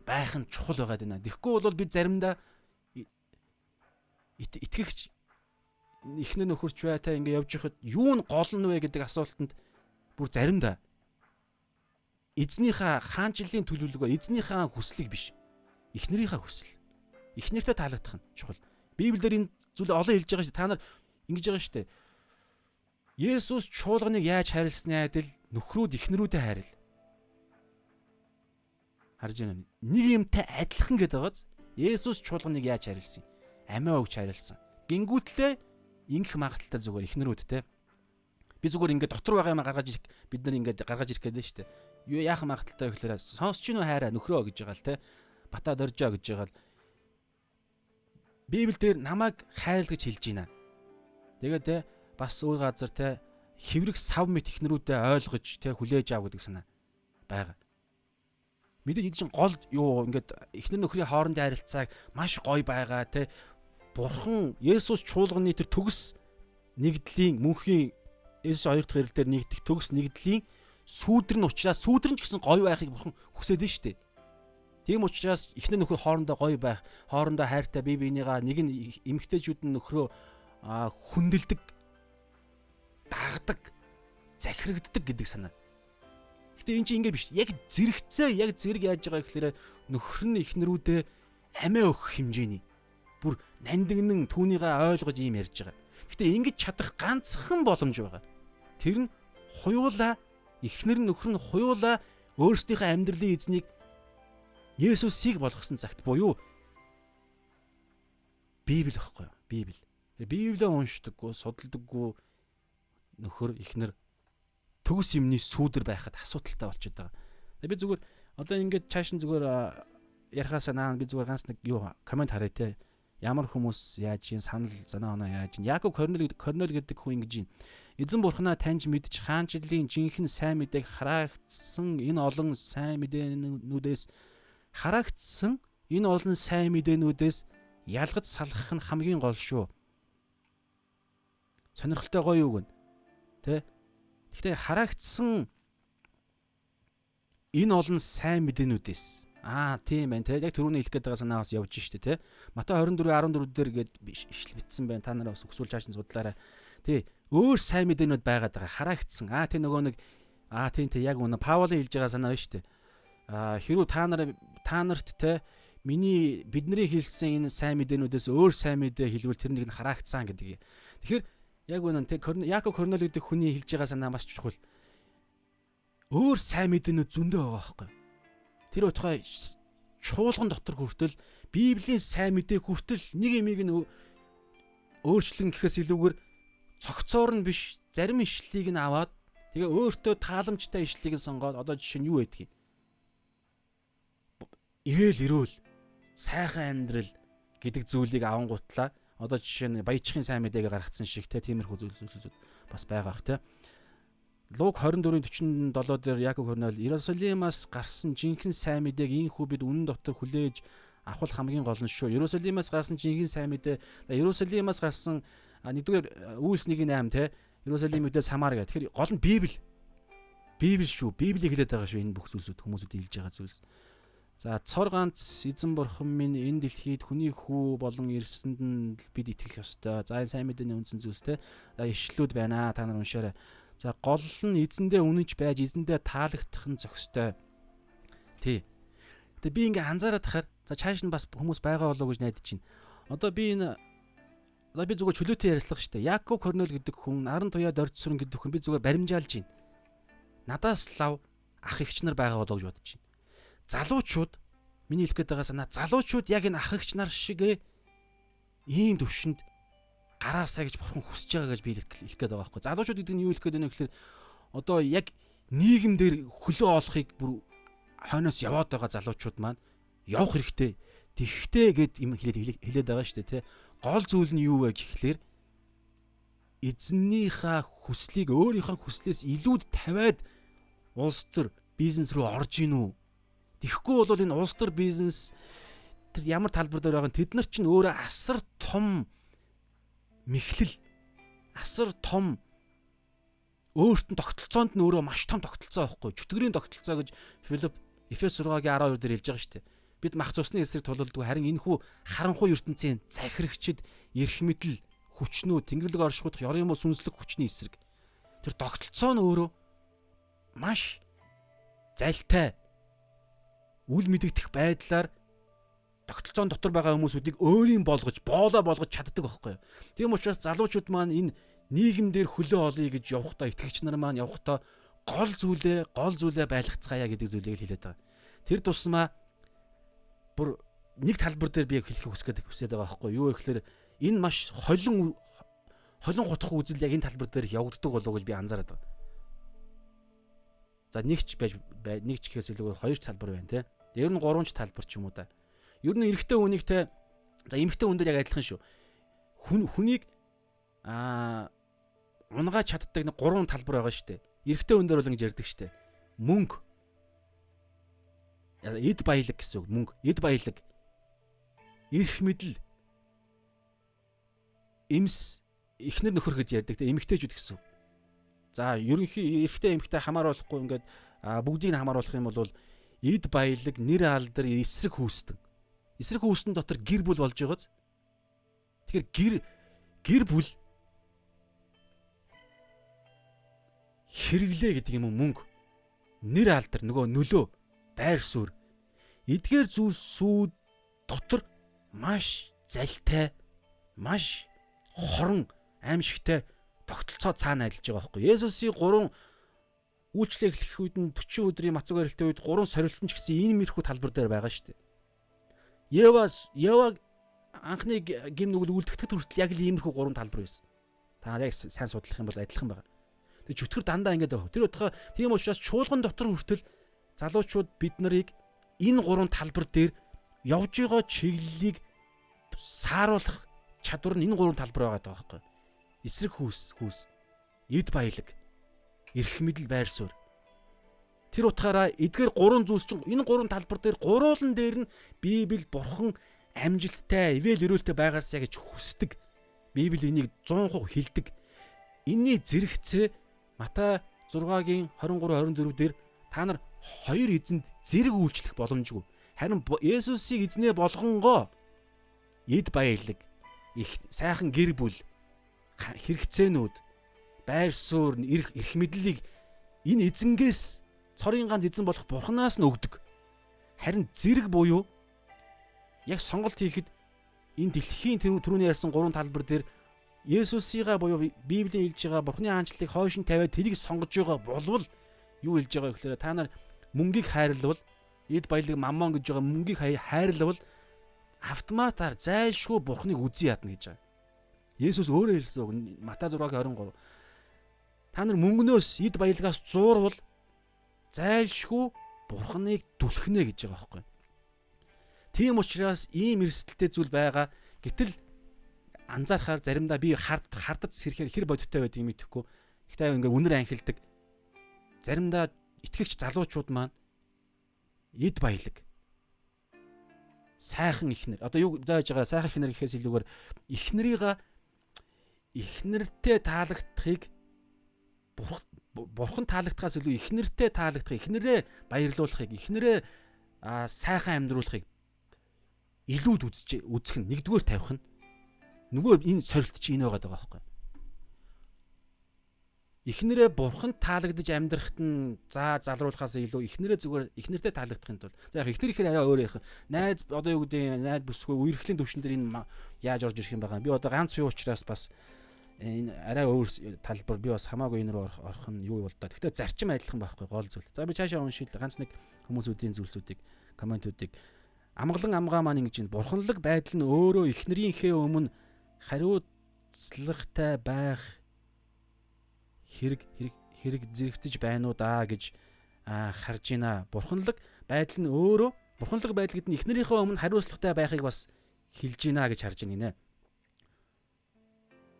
байх нь чухал байгаад байна. Тэгэхгүй бол бид заримдаа итгэгч эхнэр нөхөрч бай та ингэ явж байхад юу нь гол нь вэ гэдэг асуултанд бүр заримдаа эзнийхээ хаанчлалын төлөвлөгөө, эзнийхээ хүслийг биш, эхнэрийнхээ хүсэл. Эхнэртэй таалагдах нь чухал. Библиэр энэ зүйл олон хэлж байгаа шүү. Та нар ингэж байгаа шүү дээ. Есүс чуулганыг яаж хайрласны адил нөхрүүд эхнэрүүдэд хайрл. Харж байна уу? Нэг юмтай адилхан гэдэг байгааз. Есүс чуулганыг яаж хайрласан? Амиа өгч хайрлсан. Гингүүтлээ ингэх магадaltaй зүгээр эхнэрүүдтэй. Би зүгээр ингээд дотор байгаа юм гаргаж ирэх бид нар ингээд гаргаж ирэх гэдэг нь шүү дээ. Юу яах магадaltaй вэ гэхээр сонсч гинүү хайраа нөхрөө гэж байгаа л те. Батаад оржоо гэж байгаа л. Библиэлд намайг хайрл гэж хэлж байна. Тэгээд те бас өөр газар те хэврэг сав мэт эхнэрүүдэд ойлгож те хүлээж ав гэдэг санаа байгаа. Мэдээж энэ чинь гол юу ингээд эхнэр нөхрийн хоорондын харилцааг маш гоё байгаа те. Бурхан Есүс чуулганы тэр төгс нэгдлийн мөнхийн Есүс хоёр дахь ирэл дээр нэгдэх төгс нэгдлийн сүүдэр нь учраас сүүдэр нь ч гэсэн гоё байхыг бурхан хүсээд нь шүү дээ. Тийм учраас эхнэр нөхөр хоорондоо гоё байх, хоорондоо хайртай бие биенийгаа нэг нь эмэгтэйчүүд нь нөхрөө хүндэлдэг, дагдаг, захирагддаг гэдэг санаа. Гэтэ энэ чинь ингэ биш. Яг зэрэгцээ, яг зэрэг яаж байгаа гэхээр нөхөр нь эхнэрүүдээ амиа өгөх хэмжээний бүр нандинан түүнийгээ ойлгож ийм ярьж байгаа. Гэтэ ингэж чадах ганцхан боломж байгаа. Тэр нь хуйлаа эхнэр нь нөхөр нь хуйлаа өөрсдийнхөө амьдралын эзнийг Есүсийг болгосон цагт буюу Библи байхгүй юу? Библи. Библийг уншдаггүй, судалдаггүй нөхөр эхнэр төгс юмны сүүдэр байхад асуудалтай болчиход байгаа. Би зүгээр одоо ингээд чааш нь зүгээр ярихаасаа наа би зүгээр ганц нэг юу коммент харъя те. Ямар хүмүүс яаж ийн санал занаа оноо яаж ийн. Яков Корнел гэдэг хүн ингэж ийн. Эзэн бурхнаа таньж мэдж хаанчлалын жинхэнэ сайн мэдээг хараагдсан энэ олон сайн мэдээнүүдээс харагдсан энэ олон сайн мэдээнүүдээс ялгаж салгах нь хамгийн гол шүү. Сонирхолтой гоё юу гэн. Тэ? Гэхдээ харагдсан энэ олон сайн мэдээнүүдээс тийм байна те. Яг түрүүний хэлэх гээд байгаа санаа бас явж штэ те. Матай 24:14 дээр гээд ишл битсэн байна. Та нараа бас өксүүл чааш нь судлаарай. Тий, өөр сайн мэдээнүүд байгаад байгаа. Хараагдсан. Аа тий нөгөө нэг аа тий тий яг үнэ Паулын хэлж байгаа санаа байна шүү дээ. Аа хэрүү та нарт те миний бидний хэлсэн энэ сайн мэдээнүүдээс өөр сайн мэдээ хэлвэл тэр нэг нь хараагдсан гэдэг. Тэгэхээр яг үнэн те Яков Корнел гэдэг хүний хэлж байгаа санаа маш чухал. Өөр сайн мэдээнүүд зөндөө байгаа байхгүй. Тэр утгаа чуулган дотор хүртэл Библийн сайн мэдээ хүртэл нэг юмыг нь өөрчлөн гэхээс илүүгээр цогцоор нь биш зарим ишлэлийг нь аваад тэгээ өөртөө тааламжтай ишлэлийг нь сонгоод одоо жишээ нь юу байдгийг. Ивэл ирүүл сайхан амьдрал гэдэг зүйлийг авангуутлаа одоо жишээ нь баяжхын сайн мэдээг гаргацсан шиг те тиймэрхүү зүйлсүүд бас байгаа бах те. Луг 24-ийн 47 дээр Яков Корнел Иерусалимаас гарсан жинхэнэ сайн мэдээг ийхүү бид үнэн дотор хүлээж авах хамгийн гол нь шүү. Иерусалимаас гарсан жинхэнэ сайн мэдээ Иерусалимаас гарсан нэгдүгээр Үйлс 1:8 те Иерусалим үдээ Самар гэх. Тэгэхээр гол нь Библи. Библи шүү. Библийг хэлээд байгаа шүү энэ бүх зүйлсүүд хүмүүсүүд хэлж байгаа зүйлс. За цор ганц эзэн бурхан минь энэ дэлхийд хүний хүү болон ирсэнд нь бид итгэх ёстой. За энэ сайн мэдээний үндсэн зүйлс те. За ишлүүд байна. Та нар уншаарай. За гол нь эзэндээ үнэнч байж эзэндээ таалагдах нь зохистой. Тий. Тэгээ би ингээ анзаараад тахаар за чааш нь бас хүмүүс байгаа болоо гэж найдаж байна. Одоо би энэ одоо би зүгээр чөлөөтэй ярьслах штэ. Яков Корнел гэдэг хүн, Наран туяа доржсүрэн гэдэг хүн би зүгээр баримжаалж байна. Надаас лав ах эгч нар байгаа болоо гэж бодож байна. Залуучууд миний хэлэх гээд байгаа санаа залуучууд яг энэ ах эгч нар шиг ийм төвшөнд гараасаа гэж бурхан хүсэж байгаа гэж би хэлэх гээд байгаа байхгүй. Залуучууд гэдэг нь юу хэлэх гээд байна вэ гэхээр одоо яг нийгэмдэр хөлөө олохыг бүр хойноос яваад байгаа залуучууд маань явах хэрэгтэй. Тэгхтэй гэд юм хэлээд байгаа шүү дээ, тэ. Гол зүйл нь юу вэ гэхлээр эзэннийхээ хүслийг өөрийнхөө хүслээс илүүд тавиад улс төр бизнес рүү орж ийн үү? Тэгэхгүй бол энэ улс төр бизнес тэр ямар талбар дээр байгаа нь тэд нар чинь өөрөө асар том мэхлэл, асар том өөрт нь тогтолцоонд нь өөрөө маш том тогтолцоо байхгүй. Чөтгөрийн тогтолцоо гэж Филипп Эфес 6-гийн 12 дээр хэлж байгаа шүү дээ. Бид мах цусны эсрэг тулалдгүй харин энэхүү харанхуй ертөнцийн захирагчид эрх мэдэл хүчнүү тэнгэрлэг оршихуйдах ёр юм уу сүнслэг хүчний эсрэг. Тэр тогтолцоо нь өөрөө маш залтай үл мэдэгдэх байдлаар тогтолцоон дотор байгаа хүмүүсүүдийг өөрийн болгож, боолоо болгож чаддаг байхгүй юу. Тийм учраас залуучууд маань энэ нийгэмдэр хөлөө олъё гэж явахдаа итгэгч нар маань явахдаа гол зүйлээ байлгацгаая гэдэг зүйлийг л хэлээд байгаа. Тэр тусмаа бүр нэг талбар дээр би хэлхийг хүсээд байгаа байхгүй юу. Юу гэхээр энэ маш холин хутах үзэл яг энэ талбар дээр явагддаг болов уу гэж би анзаараад байгаа. За нэг ч байж нэг ч гэхээс илүү хоёр ч талбар байна те. Ер нь гурван ч талбар ч юм уу да. Ер нь эрэгтэй хүнийг те за эмэгтэй хүн дээр яг адилхан шүү. Хүнийг унгааж чаддаг нэг гурван талбар байгаа шүү дээ. Эрэгтэй хүн дээр бол ингэж ярьдаг шүү дээ. Мөнгө. Эд баялаг гэсэн үг. Мөнгө, эд баялаг. Эрх мэдэл. Эмс эхнэр нөхөр гэж ярьдаг те эмэгтэйчүүд гэсэн үг. За ерөнхий эрэгтэй эмэгтэй хамааруулахгүй ингээд бүгдийг нь хамааруулах юм бол эд баялаг, нэр алдар, эсрэг хүүстэн. Эсрэг хүүстэн дотор гэр бүл болж байгааз. Тэгэхээр гэр бүл хэрэглээ гэдэг юм уу мөнгө, нэр алдар, нөгөө нөлөө, байр суурь. Эдгээр зүйлсүүд дотор маш залтай, маш хорон аимшигтай тогтолцоо цаана ажиллаж байгаа байхгүй. Есүсийн гурван үйлчлэл эхлэх үед нь 40 өдрийн мацуг барилтын үед гурван сорилт нь ч гэсэн иймэрхүү талбар дээр байгаа шүү дээ. Ева анхны гим нүгэл үлдэхэд хүртэл яг л иймэрхүү гурван талбар байсан. Та яг сайн судлах юм бол адилхан байгаа. Тэгээ чөтгөр дандаа ингэж байгаа. Тэр утгаа тийм учраас чуулган дотор хүртэл залуучууд бид нарыг энэ гурван талбар дээр явж байгаа чиглэлийг сааруулах чадвар нь энэ гурван талбар байгаа байхгүй. Эсрэг хүүс, эд баялаг, эрх мэдэл, байр суурь. Тэр утгаараа эдгээр гурван зүйлс чинь энэ гурван талбар дээр гурвуулан дээр нь Библи бурхан амжилттай, ивэл өрөөлтэй байгаасаа гэж хүсдэг. Библи энийг 100% хэлдэг. Энийний зэрэгцээ Матай 6-гийн 23 24 дээр та нар хоёр эзэнд зэрэг үйлчлэх боломжгүй. Харин Есүсийг эзнээ болгонгоо эд баялаг, их сайхан гэр бүл, хэрэгцээнүүд, байр суурь, эрх мэдлийг энэ эзэнгээс цорын ганц эзэн болох Бурханаас нь өгдөг. Харин зэрэг буюу яг сонголт хийхэд энэ дэлхийн түрүүний ярьсан гурван талбар дээр Есүсийга буюу Библийн хэлж байгаа Бурхны хаанчлалыг хойш нь тавиад тэрийг сонгож байгаа болвол юу хэлж байгаа гэхээр та нар мөнгийг хайрлавал, эд баялаг маммон гэж байгаа мөнгийг хайрлавал автоматар зайлшгүй Бурхныг үзий ядна гэж байгаа. Есүс өөрөө хэлсэн үг Матай 6:23. Та нар мөнгнөөс эд баялагаас зуурвал зайлшгүй Бурхныг түлхнэ гэж байгаа байхгүй. Тийм учраас ийм эрсдэлтэй зүйл байгаа. Гэтэл анзаархаар заримдаа би хардад сэрэхээр хэр бодиттой байдгийг мэдэхгүй. Гэхдээ ингээ үнэр анхилдаг. Заримдаа итгэгч залуучууд маань эд баялаг, сайхан ихнэр. Одоо юу зааж байгаа сайхан ихнэр гэхээс илүүгээр ихнэрийга ихнэртэй таалагдахыг бурхан таалагдахаас илүү ихнэртэй таалагдахыг, ихнэрээ баярлуулахыг, ихнэрээ сайхан амьдруулахыг илүүд үзэх нь нэгдүгээр тавих нь нөгөө энэ сорилт чи энэ байгаа байхгүй. Эхнэрээ бурханд таалагдаж амьдрахт нь за залруулахаас илүү эхнэрээ зүгээр эхнэртэй таалагдахын тулд за яг эхнэр ихээр арай өөр ярих. Найз одоо юу гэдэг найз бүсгүй үерхлийн төвшин дээр энэ яаж орж ирэх юм байгаа. Би одоо ганц юу учраас бас энэ арай өөр талбар би бас хамаагүй энэ рүү орох нь юу бол доо. Гэхдээ зарчим адилхан байхгүй гол зүйл. За би цаашаа уншил ганц нэг хүмүүсүүдийн зүйлсүүдийг комментүүдийг амгалан амгаа маань ингэж байна. Бурханлаг байдал нь өөрөө эхнэрийнхээ өмнө хариуцлагатай байх хэрэг зэрэгцэж байна уу даа гэж харж байна. Бурханлаг байдал нь өөрөө бурханлаг байдал гэдэг нь эхнэрийнхээ өмнө хариуцлагатай байхыг бас хэлж байна гэж харж байна гинэ.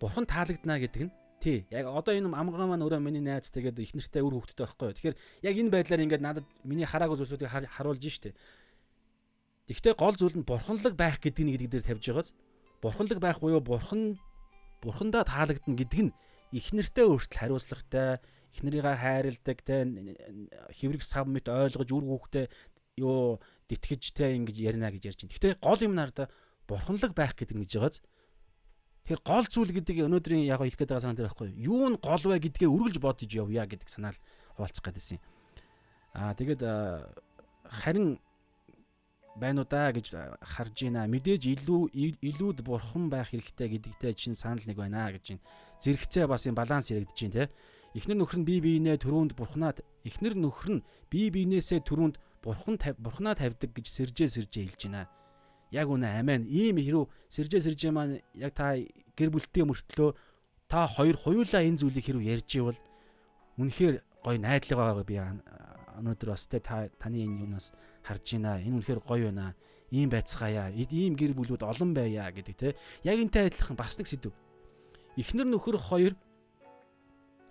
Бурхан таалагдана гэдэг нь тий яг одоо энэ амгаа маань өөрөө миний найз тэгээд эхнэртэй үр хөвгттэй байхгүй юу. Тэгэхээр яг энэ байдлаар ингээд надад миний хараагүй зүйлсүүдийг харуулж штэ. Гэхдээ гол зүйл нь бурханлаг байх гэдэг нь гэдэг дээр тавьж байгааз бурханлаг байх буюу бурхандаа таалагдана гэдэг нь эхнэртэй өөртөл хариуцлагатай, эхнэрийгээ хайрладаг, тэ хэврэг сав мэт ойлгож үр хүүхдээ юу тэтгэж тэ ингэж ярина гэж ярьж байна. Гэхдээ гол юм нарда бурханлаг байх гэдэг нь гэж байгааз. Тэгэхээр гол зүйл гэдэг өнөөдрийн яг хэлэх гээд байгаа санаа тэр байхгүй юу? Юу нь гол вэ гэдгээ үргэлж бодож явъя гэдэг санаал хуваалцах гэдээсэн. Аа тэгээд харин байна уу да гэж харж байна. Мэдээж илүүд бурхан байх хэрэгтэй гэдэгтэй чинь санал нэг байна гэж байна. Зэрэгцээ бас юм баланс яригдж байна те. Эхнэр нөхөр нь бие биенээ түрүүнд бурхнаа эхнэр нөхөр нь бие биенээсээ түрүүнд бурхнаа тавьдаг гэж сэржээ хэлж байна. Яг үнэ амен. Ийм хэрүү сэржээ маань яг та гэр бүлтэй мөртлөө та хоёр хоёулаа энэ зүйлийг хэрүү ярьж ивэл үнэхээр гоё найдлага байгаа би өнөөдөр бас те таны энэ юунаас харж байна. Энэ үнэхээр гоё байна. Ийм байцгаая. Ийм гэр бүлүүд олон байя гэдэг те. Яг энтэй адилхан бас нэг сэдв. Эхнэр нөхөр хоёр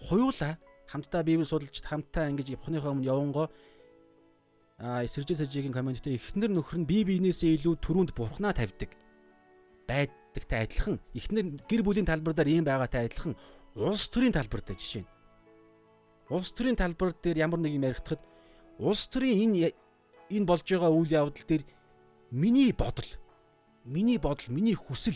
хоёулаа хамтдаа Библи судалж хамтдаа ингэж Бурханыхаа өмнө явангоо сэржээ сэржээгийн комменттэй эхнэр нөхөр нь бие биенээсээ илүү түрүүнд Бурханаа тавьдаг байдагтай адилхан эхнэр гэр бүлийн талбар дээр ийм байгаатай адилхан улс төрийн талбар дээр жишээ нь улс төрийн талбар дээр ямар нэг юм яригдахад улс төрийн энэ болж байгаа үйл явдал дээр миний бодол, миний хүсэл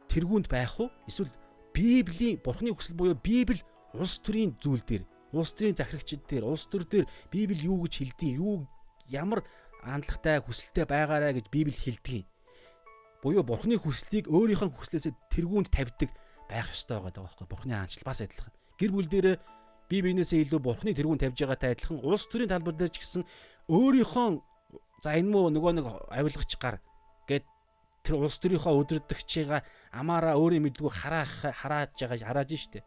тэргуунд байх уу? Эсвэл Библийн Бурхны хүсэл буюу Библи улс төрийн зүйл дээр, улс төрийн захирагчид дээр, улс төр дээр Библи юу гэж хэлдэг, юу ямар хандлагатай, хүсэлтэй байгаарай гэж Библи хэлдэг юм. Буюу Бурхны хүслийг өөрийнх нь хүслээсээ тэргуунд тавьдаг байх ёстой байгаа байхгүй. Бурхны хаанчлал бас адилхан. Гэр бүл дээр бие биенээсээ илүү Бурхны тэргүүн тавьж байгаатай адилхан улс төрийн талбар дээр ч гэсэн өөрийнхөө за энэ муу нөгөө нэг авилгач гар гэд тэр улс төрийнхөө удирдагчийг амаараа өөрийн мэдгүй харааж байгаа харааж штэ.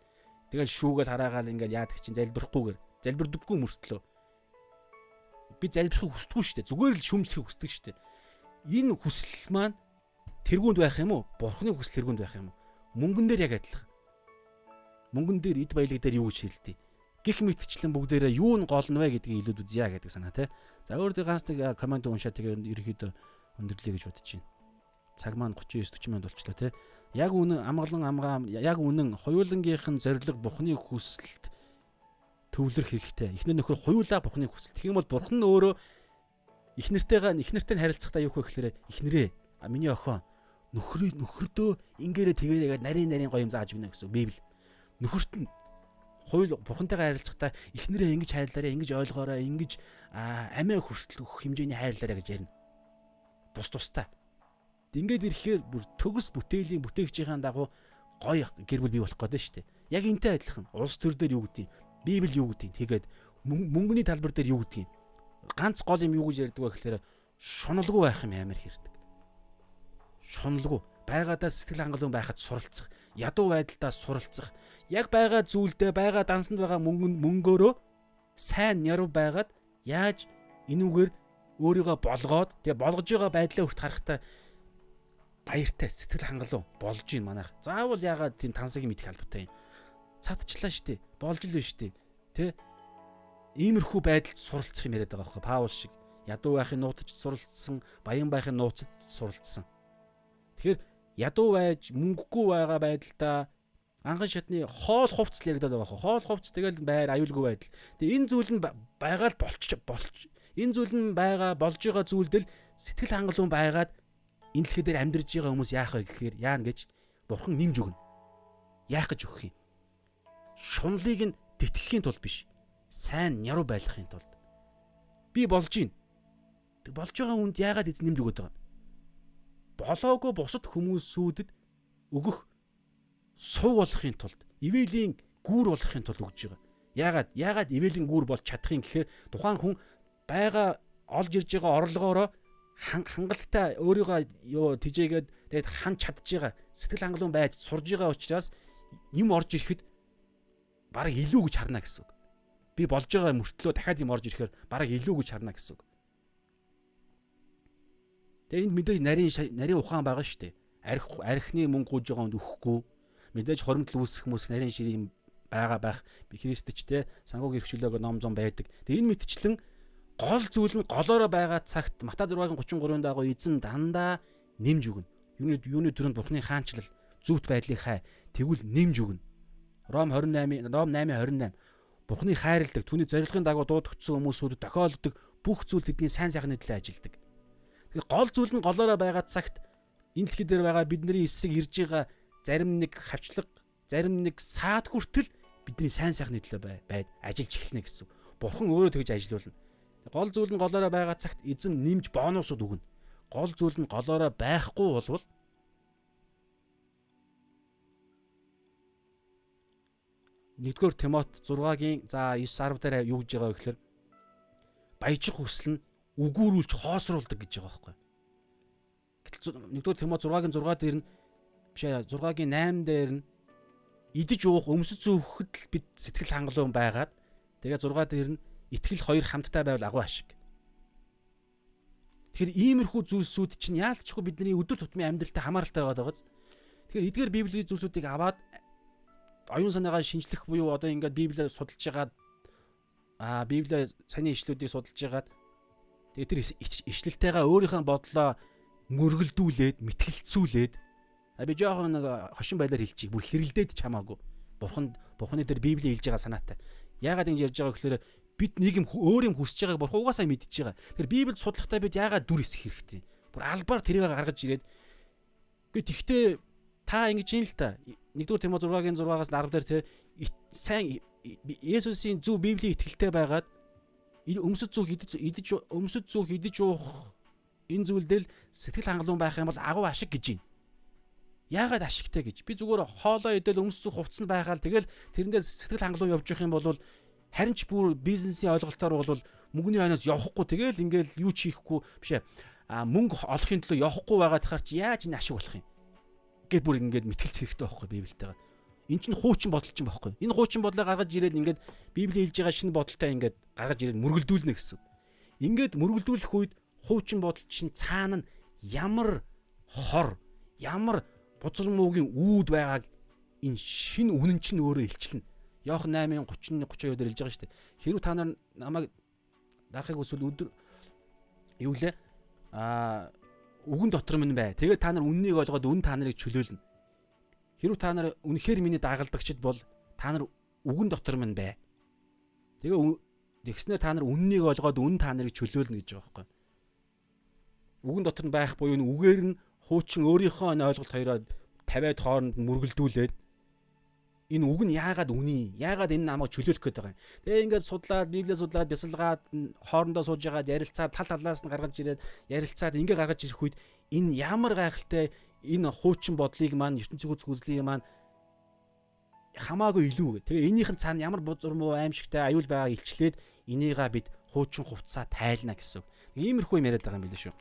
Тэгэл шүүгээл хараагаал ингээл яадаг чинь залбирахгүйгээр залбирдаггүй мөртлөө би залбирахыг хүсдэггүй штэ. Зүгээр л шүмжлэхийг хүсдэг штэ. Энэ хүсэл маань тэргуунд байх юм уу? Бурхны хүсэл тэргуунд байх юм уу? Мөнгөн дээр яг адилхан. Мөнгөн дээр эд баялаг дээр юу гэж хэлдэг? Гэх мэтчлэн бүгдээрээ юу нь гол нь вэ гэдгийг илүүд үзье гэдэг санаа тий. За өөр дэг ганц нэг коммент уншаад тэгээ ерөнхийдөө өндөрлөе гэж бодож байна. Цаг маань 39 40 минут болчлоо тий. Яг үнэн амгалан амгаа яг үнэн хоёулангийнх нь зорилго Бурхны хүсэлд төвлөрөх хэрэгтэй. Эхнэр нөхөр хоёулаа Бурхны хүсэл. Тэгэх юм бол Бурхан нь өөрөө эхнэртэйгээ эхнэртэй нь харилцахдаа юу хөх гэхээр эхнэрээ миний охин Нөхрөдөө ингээрэ тэгэрэ гээд нарийн гоё юм зааж өгнө гэсэн Библи. Нөхөрт нь хууль бурхантайгаа харилцахдаа эхнэрээ ингэж хайрлаарай, ингэж ойлгоорой, ингэж амиа хүртэл өгөх хэмжээний хайрлаарай гэж ярина. Тус тустай. Ингээд ирэхээр бүр төгс бүтээлийн бүтээгчийн дагуу гоё гэр бүл бий болох гэдэг шүү дээ. Яг энтэй адилхан улс төр дээр юу гэдгийг, Библи юу гэдгийг тэгээд мөнгөний талбар дээр юу гэдгийг ганц гол юм юу гэж ярьдаг вэ гэхээр шуналгүй байх юм амар хэрдэг. Шуналгүй байгаадаа сэтгэл хангалуун байхад суралцах, ядуу байдалдаа суралцах, яг байгаа зүйлдээ байгаа дансанд байгаа мөнгөөрөө сайн нярв байгаад яаж энүүгээр өөрийгөө болгоод тэгээ болгож байгаа байдлаа хүрт харахтаа баяртай сэтгэл хангалуун болж ийн манайх. Заавал яагаад тийм тансаг юм идэх албатай юм. Цадчлаа штэ. Болж л байна штэ. Тэ? Иймэрхүү байдалд суралцах юм яриад байгаа байхгүй. Паул шиг ядуу байхын нууцд суралцсан, баян байхын нууцд суралцсан. Тэгэхээр ядуу байж мөнгөгүй байгаа байдалдаа анхан шатны хоол хувцас яригадаад байгаа байхгүй. Хоол хувцас тэгэл байр аюулгүй байдал. Тэгээ энэ зүйл нь байгаа л болч энэ зүйл нь байгаа болж байгаа зүйлдэл сэтгэл хангалуун байгаад энэ дэлхий дээр амьдарч байгаа хүмүүс яах вэ гэхээр яана гэж бурхан нэмж өгнө. Яах гэж өгөх юм? Шунлыг нь тэтгэхийн тулд биш. Сайн няруу байлгахын тулд. Би болж гин. Тэг болж байгаа хүнд яагаад эзэн нэмж өгöd байгаа юм? Болоогүй бусад хүмүүсүүдэд өгөх суг болохын тулд, ивэлийн гүүр болохын тулд өгж байгаа. Яагаад ивэлийн гүүр болж чадах юм гэхээр тухайн хүн байгаа олж ирж байгаа орлогоороо хангалттай өөрийгөө юу тижээгээд тэгээд хан чадж байгаа сэтгэл хангалуун байж сурж байгаа учраас юм орж ирэхэд бараг илүү гэж харна гэсэн үг. Би болж байгаа мөртлөө дахиад юм орж ирэхээр бараг илүү гэж харна гэсэн үг. Тэгээ энд мэдээж нарийн ухаан байгаа шүү дээ. Архины мөнгө гуйж байгаа хүнд өгөхгүй. Мэдээж хоримтл үүсэх хүмүүс нарийн ширийн байгаа байх. Христчтэй санхүүгийн эрх чөлөөгөө ном зом байдаг. Тэгээ энэ мэтчлэн гол зүйл нь голоороо байгаа цагт Матай 6:33-ын дагуу эзэн дандаа нэмж өгнө. Юуны төрөнд Бурхны хаанчлал зөвхт байдлыг хай тэгвэл нэмж өгнө. Ром 8:28 Бурхны хайрладаг, түүний зорилгын дагуу дуудагдсан хүмүүсүүд тохиолддог бүх зүйл тэдний сайн сайхны төлөө ажилдаг. Тэгэхээр гол зүйл нь голоороо байгаа цагт энэ дэлхий дээр байгаа бидний эсрэг ирж байгаа зарим нэг хавчлаг, зарим нэг саад хүртэл бидний сайн сайхны төлөө байд ажиллаж эхэлнэ гэсэн. Бурхан өөрөө тэгж ажилуулна. Гол зүйл нь голоороо байгаа цагт эзэн нэмж бонусууд өгнө. Гол зүйл нь голоороо байхгүй болвол нэгдүгээр Тимот 6-гийн 9-10 дээр юу гэж байгаа вэ гэхээр баяжих хүсэл нь үгүүрүүлж хоосруулдаг гэж байгаа байхгүй. Гэтэл нэгдүгээр Тимот 6-гийн 6 дээр нь биш 6-гийн 8 дээр нь идэж уух өмсөж зүүхэд л бид сэтгэл хангалуун байгаад тэгээ 6 дээр нь итгэл хоёр хамттай байвал агуу ашиг. Тэгэхээр иймэрхүү зүйлсүүд чинь яалтчгүй бидний өдөр тутмын амьдралтай хамааралтай байгаа даа. Тэгэхээр эдгээр библийн зүйлсүүдийг аваад оюун санаагаа шинжлэх буюу одоо ингээд библиэ судалж байгаад библиэ саяны ишлүүдийг судалж байгаад тэгээ тэр ишлэлтэйгээ өөрийнхөө бодлоо мөргөлдүүлээд мэтгэлцүүлээд би жоохон нэг хошин байлаар хэлчих бүр хэрэлдээд ч хамаагүй. Бурханы тэр библийн хэлж байгаа санаатай. Яагаад ингэж ярьж байгаа гэхээр бид нэг юм өөр юм хүсэж байгааг бурхан угаасаа мэдчихэж байгаа. Тэр библиэд судлахдаа бид яагаад дүр эсэх хэрэгтэй? Бүр албаар тэрийг гаргаж ирээд үгүй тэгтээ та ингэж юм л та. 1-р Тимот 6-гийн 6-аас 10 дээр те сайн Есүсийн зөв библийн итгэлтэй байгаад өмсөж зүүх идэж өмсөж зүүх идэж уух энэ зүйл дээр л сэтгэл хангалуун байх юм бол агуу ашиг гэж байна. Яагаад ашигтай гэж? Би зүгээр хоолоо идэл өмсөж зүүх хувцас нь байхаал тэгэл тэрэндээ сэтгэл хангалуун явж явах юм бол харин ч бүр бизнесийн ойлголтоор бол мөнгөний хойноос явахгүй тэгэл ингээл юу ч хийхгүй биш мөнгө олохын төлөө явахгүй байгаа тахаар чи яаж энэ ашиг болох юм? Гэт бүр ингээд мэтгэлц хэрэгтэй байхгүй библитэйгээ. Эн чинь хуучин бодол чинь байхгүй. Энэ хуучин бодлоо гаргаж ирээд ингээд библи хэлж байгаа шинэ бодолтой ингээд гаргаж ирээд мөргөлдүүлнэ гэсэн. Ингээд мөргөлдүүлэх үед хуучин бодол чинь цаана нь ямар хор, ямар бузар муугийн үүд байгааг энэ шинэ үнэн чинь өөрөө илчлэнэ. Иохан 8:31 32 дээр хэлж байгаа шүү дээ. Хэрвээ та нар намайг даахыг хүсвэл өдөр юу лээ? Үгэн дотор минь бай. Тэгээд та нар үннийг олгоод үн та нарыг чөлөөлнө. Хэрвээ та нар үнэхээр миний дагалдагчид бол та нар үгэн дотор минь бай. Тэгээ тэгснээр та нар үннийг олгоод үн та нарыг чөлөөлнө гэж байгаа байхгүй. Үгэн дотор нь байх буюу үгээр нь Хуучин өөрийнхөө энэ ойлголт хоёроо 50-аад хооронд мөргөлдүүлээд энэ үг нь яагаад үний? Яагаад энэ намайг чөлөөлөх гээд байгаа юм? Тэгээ ингээд судлаад, Библиэ судлаад, бясалгаад, хоорондоо сууж байгаад ярилцаад, тал талаас нь гаргаж ирээд ярилцаад ингээ гаргаж ирэх үед энэ ямар гайхалтай энэ хуучин бодлыг маань ертөнцийн үзлийг маань хамаагүй илүү. Тэгээ энийх нь цаана ямар бузар муу аимшигтай аюул байгааг илчлээд энийга бид хуучин хувцсаа тайлна гэсэн. Иймэрхүү юм яриад байгаа юм билээ шүү.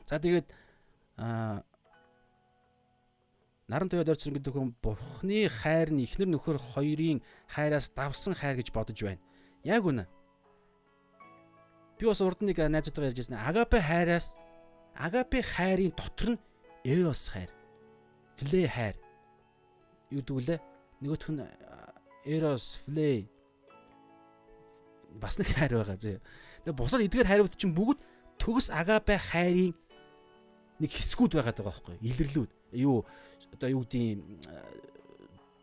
За тэгээд Наран туяад орцсон гэдэг хүн Бурхны хайр нь эхнэр нөхөр хоёрын хайраас давсан хайр гэж бодож байна. Яг үнэ. Би бас урд нэг найзуудтайгаа ярьж байсан. Агапе хайраас агапе хайрын дотор нь эрос хайр, фле хайр. Юу гэдэг вүлээ? Нөгөөх нь эрос, фле бас нэг хайр байгаа зөө. Тэгээ бусад эдгээр хайрууд чинь бүгд төгс агапе хайрын нэг хэсгүүд байгаад байгаа байхгүй юу? Илэрлүүд. Юу одоо юу гэдгийг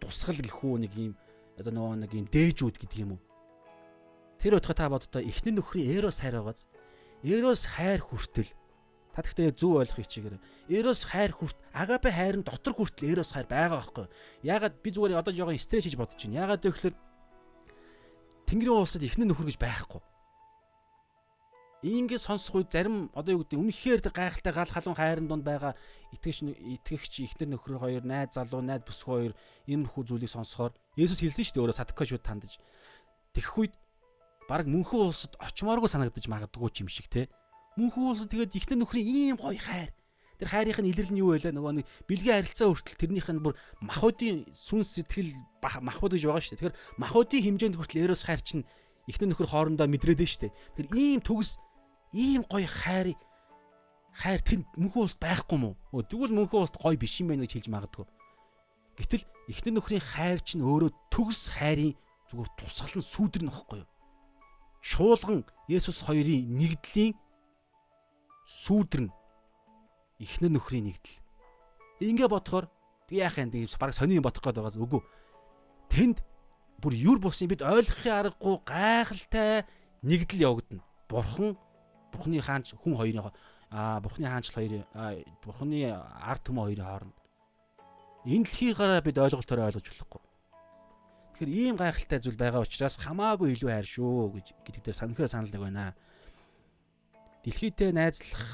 тусгал гэх үү нэг юм одоо нөгөө нэг юм дээжүүд гэдэг юм уу. Тэр утгаа та боддоо эхнэр нөхрийн эрос хайр байгааз. Эрос хайр хүртэл та тэгтээ зөв ойлгохыг хичээгээрэй. Эрос хайр хүрт агапе хайрын дотор хүртэл эрос хайр байгаа байхгүй юу? Яагаад би зүгээр одоо жоохон стресс хийж бодож байна. Яагаад гэвэл Тэнгэрийн улсад эхнэр нөхөр гэж байхгүй. Ингээ сонсох үед зарим одоо юу гэдэг үнэхээр тэр гайхалтай гал халуун хайрын дунд байгаа итгэгч эхнэр нөхөр хоёр, найз залуу, найз бүсгүй хоёр иймэрхүү зүйлийг сонсохоор Есүс хэлсэн шүү дээ өөрөө садукачуд тандаж. Тэгэх үед баг мөнхөн улсад очимооргүй санагдаж магадгүй ч юм шиг те. Мөнхөн улсад тэгээд эхнэр нөхрийн ийм гоё хайр. Тэр хайрынх нь илэрлэл нь юу байлаа? Нөгөө нэг бэлгийн харилцаа хүртэл тэрнийх нь бүр махбодын сүнс сэтгэл махбод гэж байгаа шүү дээ. Тэгэхээр махбодын хэмжээнд хүртэл эрос хайр чинь эхнэр нөхөр хоорондоо мэдрээд нь шүү дээ. Тэр ийм төгс ийм гоё хайр тэр мөнхөн улсад байхгүй мó? Тэгвэл мөнхөн улсад гоё биш юм байна гэж хэлж магадгүй. Гэтэл эхнэр нөхрийн хайр чинь өөрөө төгс хайрын зүгээр тусгал нь сүүдэр нь багхгүй юу? Чуулган Есүс хоёрын нэгдлийн сүүдэр нь эхнэр нөхрийн нэгдэл. Ингээ бодохоор тэг яах юм тэг баг сони юм бодох гээд байгаас үгүй. Тэнд бүр юр бусын бид ойлгохын аргагүй гайхалтай нэгдэл явагдана. Бурхны хаанч хүн хоёрын Бурхны хаанчл хоёрын Бурхны ард түмэн хоёрын хооронд энэ дэлхийгаараа бид ойлголтоор ойлгож болохгүй. Тэгэхээр ийм гайхалтай зүйл байгаа учраас хамаагүй илүү хайр шүү гэж гэдэг дээр санахаар санал нэг байна. Дэлхийдээ найзлах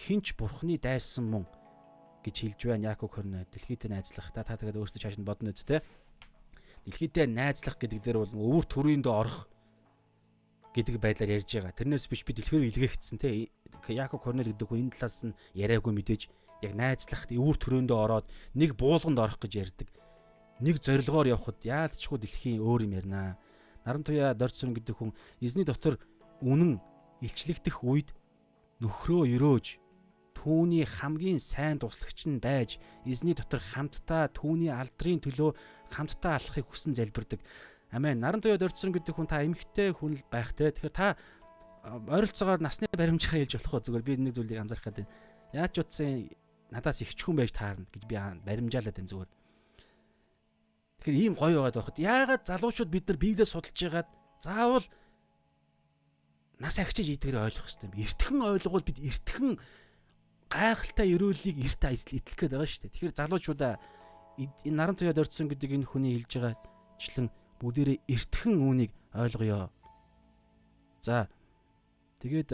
хинч Бурхны дайсан мөн гэж хэлж байна Яаков 20. Дэлхийдээ найзлах та тэгээд өөрсдөө чааш нь бодно үст те. Дэлхийдээ найзлах гэдэг дээр бол өвөр төрөндөө орох гэдэг байдлаар ярьж байгаа. Тэрнээс биш би дэлхийрүү илгээгдсэн те. Яаков Корнел гэдэг хүн энэ талаас нь яриаггүй мэдээж яг найзлах өвөр төрөндөө ороод нэг буулганд орох гэж ярьдаг. Нэг зорилгоор явхад яалтчгүй дэлхийн өөр юм ярина. Наран туяа Дорцсон гэдэг хүн эзний дотор үнэн илчлэгдэх үед нөхрөө өрөөж түүний хамгийн сайн туслагч нь байж эзний дотор хамтдаа түүний алдрын төлөө хамтдаа алхахыг хүсэн залбирдаг. Амен. Наран туяа Дорцсон гэдэг хүн та эмэгтэй хүн л байх те. Тэгэхээр та ойролцоогоор насны баримжихаа хэлж болох уу зүгээр би нэг зүйлийг анзаарах гэдэг. Яаж ч утсан надаас ихч хүн байж таарна гэж би баримжаалаад байна зүгээр. Тэгэхээр ийм гоё байгаад байхад яагаад залуучууд бид нар Библиэс судалж байгаад заавал нас агчиж идгээр ойлгох хэрэгтэй юм. Эртхэн ойлгуул бид эртхэн гайхалтай ерөөллийг эрт итлэх гээд байгаа шүү дээ. Тэгэхээр залуучуудаа энэ наран туяад орцсон гэдэг энэ хүний хэлж байгаачлан бүгдээрээ эртхэн үүнийг ойлгоё. За тэгээд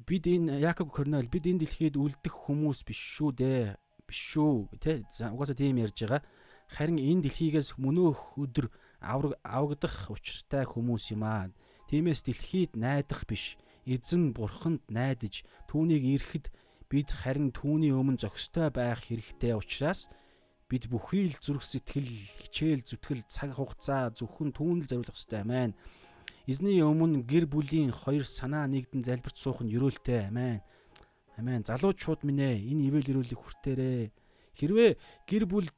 бид энэ Яаков Корнел бид энэ дэлхийд үлдэх хүмүүс биш шүү дээ. Биш шүү тэ угаасаа тийм ярьж байгаа. Харин энэ дэлхийгээс мөнөөх өдөр аврагдах учиртай хүмүүс юм аа. Тиймээс дэлхийд найдах биш. Эзэн бурханд найдаж түүнийг ирэхэд бид харин түүний өмнө зохистой байх хэрэгтэй учраас бид бүхий л зүрх сэтгэл, хичээл зүтгэл, цаг хугацаа зөвхөн түүнд л зориулах ёстой. Амен. Эзний өмнө гэр бүлийн хоёр санаа нэгдэн залбирч суух нь ерөөлтэй. Амен. Амен. Залуучууд минь ээ, энэ ивэл ерөөлийг хүртээрээ. Хэрвээ гэр бүл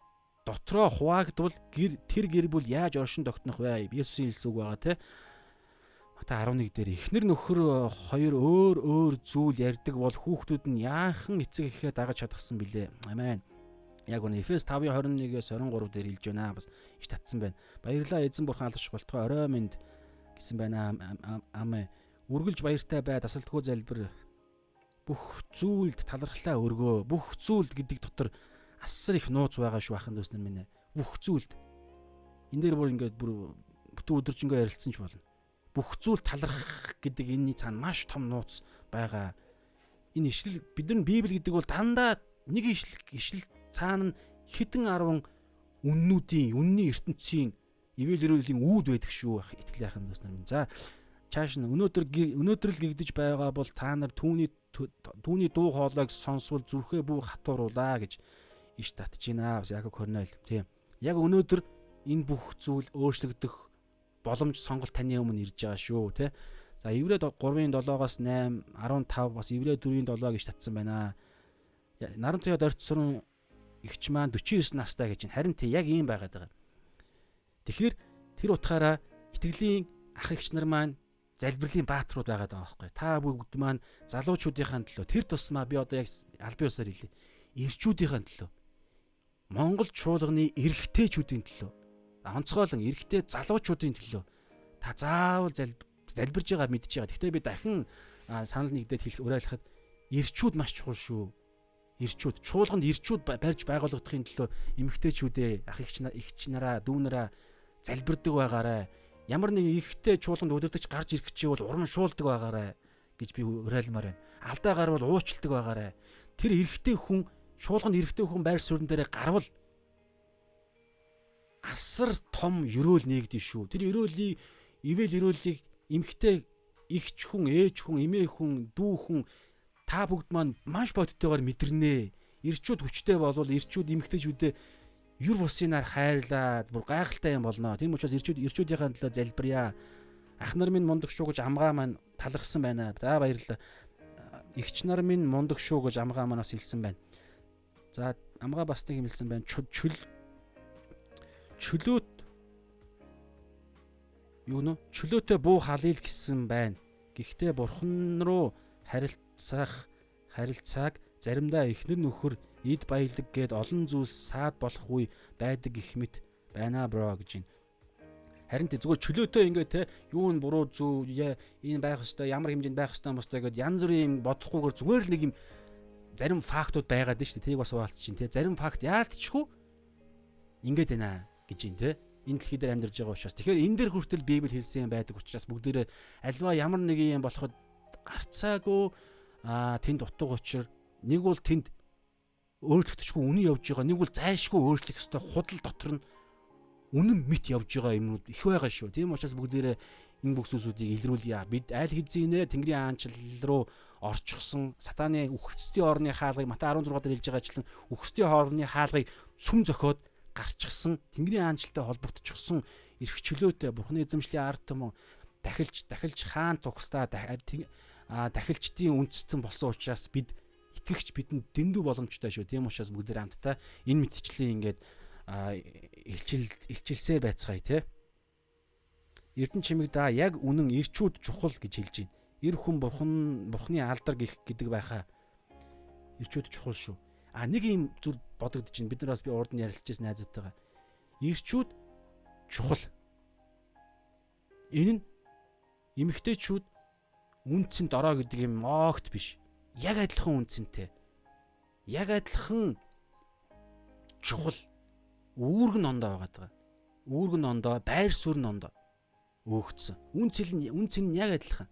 дотроо хуваагдвал тэр гэр бүл яаж оршин тогтнох вэ? Есүсийн хэлсэн үг байгаа те. Матай 11 дээр эхнэр нөхөр хоёр өөр өөр зүйл ярьдаг бол хүүхдүүд нь яахан эцэг эхээ дагаж чадахсан билээ. Амен. Яг үнэ Эфес 5:21-ээс 23 дээр хэлж байна. Бас их татсан байна. Баярлалаа эзэн бурхан алдарч болтугай орой минь гэсэн байна. Амен. Үргэлж баяртай бай, тасалдгүй залбир. Бүх зүйлд талархлаа өргөө. Бүх зүйлд гэдэг дотор асар их нууц байгаа шүү ахын дүүс нар минь. Бүх зүйлд. Энэ дээр бүр ингээд бүр бүтэн өдөржингөө ярилцсан ч болно. Бүх зүйл талархах гэдэг энэний цаана маш том нууц байгаа. Энэ ишлэл бид нар Библи гэдэг бол дандаа нэг ишлэл цаана нь хэдэн арван үннүүдийн, үнний ертөнцийн ивэл өрөөлийн үүд байдаг шүү итгэл яханд дүүс нар минь. За чааш нь өнөөдөр л гэгдэж байгаа бол та нар түүний дуу хоолойг сонсвол зүрхээ бүү хатууруулаа гэж иш татж байна. Бас Яков Корнел тийм. Яг өнөөдөр энэ бүх зүйл өөрчлөгдөх боломж сонголт таны өмнө ирж байгаа шүү тий. За Еврей 3-ын 7-оос 8, 15 бас Еврей 4-ийн 7 гэж татсан байна. Наран туяад орцсон эгч маань 49 настай гэж байна. Харин тий яг ийм байгаад байгаа. Тэгэхээр тэр утгаараа итгэлийн ах эгч нар маань залбирлын бааtruуд байгаад байгаа байхгүй. Та бүгд маань залуучуудынхаа төлөө тэр тусмаа би одоо яг албан ёсоор хэлье. Ирчүүдийнхээ төлөө. Монгол чуулганы эрэгтэйчүүдийн төлөө. Онцгойлон эрэгтэй залуучуудын төлөө та заавал залбирж байгаа мэдж байгаа. Гэхдээ би дахин санал нэгдээд хэлэх уриалахад ирчүүд маш чухал шүү. Ирчүүд чуулганд ирчүүд барьж байгуулагдахын төлөө эмэгтэйчүүдээ ах эгч нараа дүү нараа залбирдаг байгаарай. Ямар нэгэн эрэгтэй чуулганд удирдахч гарч ирэх гэж бол урамшуулдаг байгаарай гэж би уриалмаар байна. Алдаа гарвал уучладаг байгаарай. Тэр эрэгтэй хүн чуулганд эрэгтэй хүн байр суурин дээрээ гарвал асар том ерөөл нэгдэн шүү. Тэр ерөөлийн ивэл ерөөлийг эмэгтэй эгч хүн, ээж хүн, эмээ хүн, дүү хүн та бүгд маань маш бодтойгоор мэдэрнэ. Ирчүүд хүчтэй болвол ирчүүд эмэгтэйчүүдээ юр бусын нар хайрлаад бүр гайхалтай юм болно. Тийм учраас ирчүүдийнхээ төлөө залбирая. Ах нар минь мундаг шүү гэж амгаа маань талархсан байна. За баярлалаа. Эгч нар минь мундаг шүү гэж амгаа маань бас хэлсэн байна. За амгаа бас нэг юм хэлсэн байна. Чөлөөт юу нэ? Чөлөөтэй буу халийл гэсэн байна. Гэхдээ бурхан руу харилцааг заримдаа эхнэр нөхөр эд баялаг гээд олон зүйлс саад болох үе байдаг гэх мэт байна бро гэж байна. Харин тэ зүгээр чөлөөтэй ингээ те юу нь буруу зүв энэ байх хэвээр ямар хэмжээнд байх хэвээр мостой гэдээ янз бүрийн юм бодохгүйгээр зүгээр л нэг юм зарим фактууд байгаад нь шүү дээ. Тэрийг бас хуваалцаж чинь те. Зарим факт яалтчгүй ингээд байна гэж юм те. Энэ дэлхий дээр амьдарч байгаа учраас. Тэгэхээр энэ дээр хүртэл Библи хэлсэн юм байдаг учраас бүгдээрээ альва ямар нэгэн юм болоход гарцаагүй тэнд утга учир нэг бол тэнд өөрчлөгдөшгүй үнэн явж байгаа, нэг бол зайлшгүй өөрчлөх ёстой худал дотор нь үнэн мэт явж байгаа юмнууд их байгаа шүү. Тийм учраас бүгдээрээ энэ бүх зүйлсүүдийг илрүүлье. Бид аль хэзээ Тэнгэрийн хаанчлал руу орчихсон сатаны үхсдийн орны хаалгыг Матай 16 дээр хэлж байгаачлан үхсдийн орны хаалгыг сүм зохиод гарчихсан Тэнгэрийн хаанчлалтай холбогдчихсон эрх чөлөөтэй Бурхны эзэмшлийн ард түмэн дахилж хаан тугстаа дахилчдын үндэстэн болсон учраас бид итгэгч бидэнд дэндүү боломжтой шүү. Тийм учраас бүгд хамтдаа энэ мэтчлийн ингээд илчилсээр байцгаая те. Эрдэнэ чимэг да яг үнэн ирчүүд чухал гэж хэлж байна. Эр хүн бурхны алдар гих гэдэг байхаа. Ирчүүд чухал шүү. А нэг юм зүйл бодогдож байна. Бид нар бас би урд нь ярилцчихсан найзуудтайгаа. Ирчүүд чухал. Энэ нь эмэгтэйчүүд үнцэн дорой гэдэг юм огт биш. Яг адилхан үнцэнтэй. Яг адилхан чухал. Үүрэг нь ондоо байгаа даа. Үүрэг нь ондоо, байр суурь нь ондоо өөгдсөн. Үн цэн нь яг адилхан.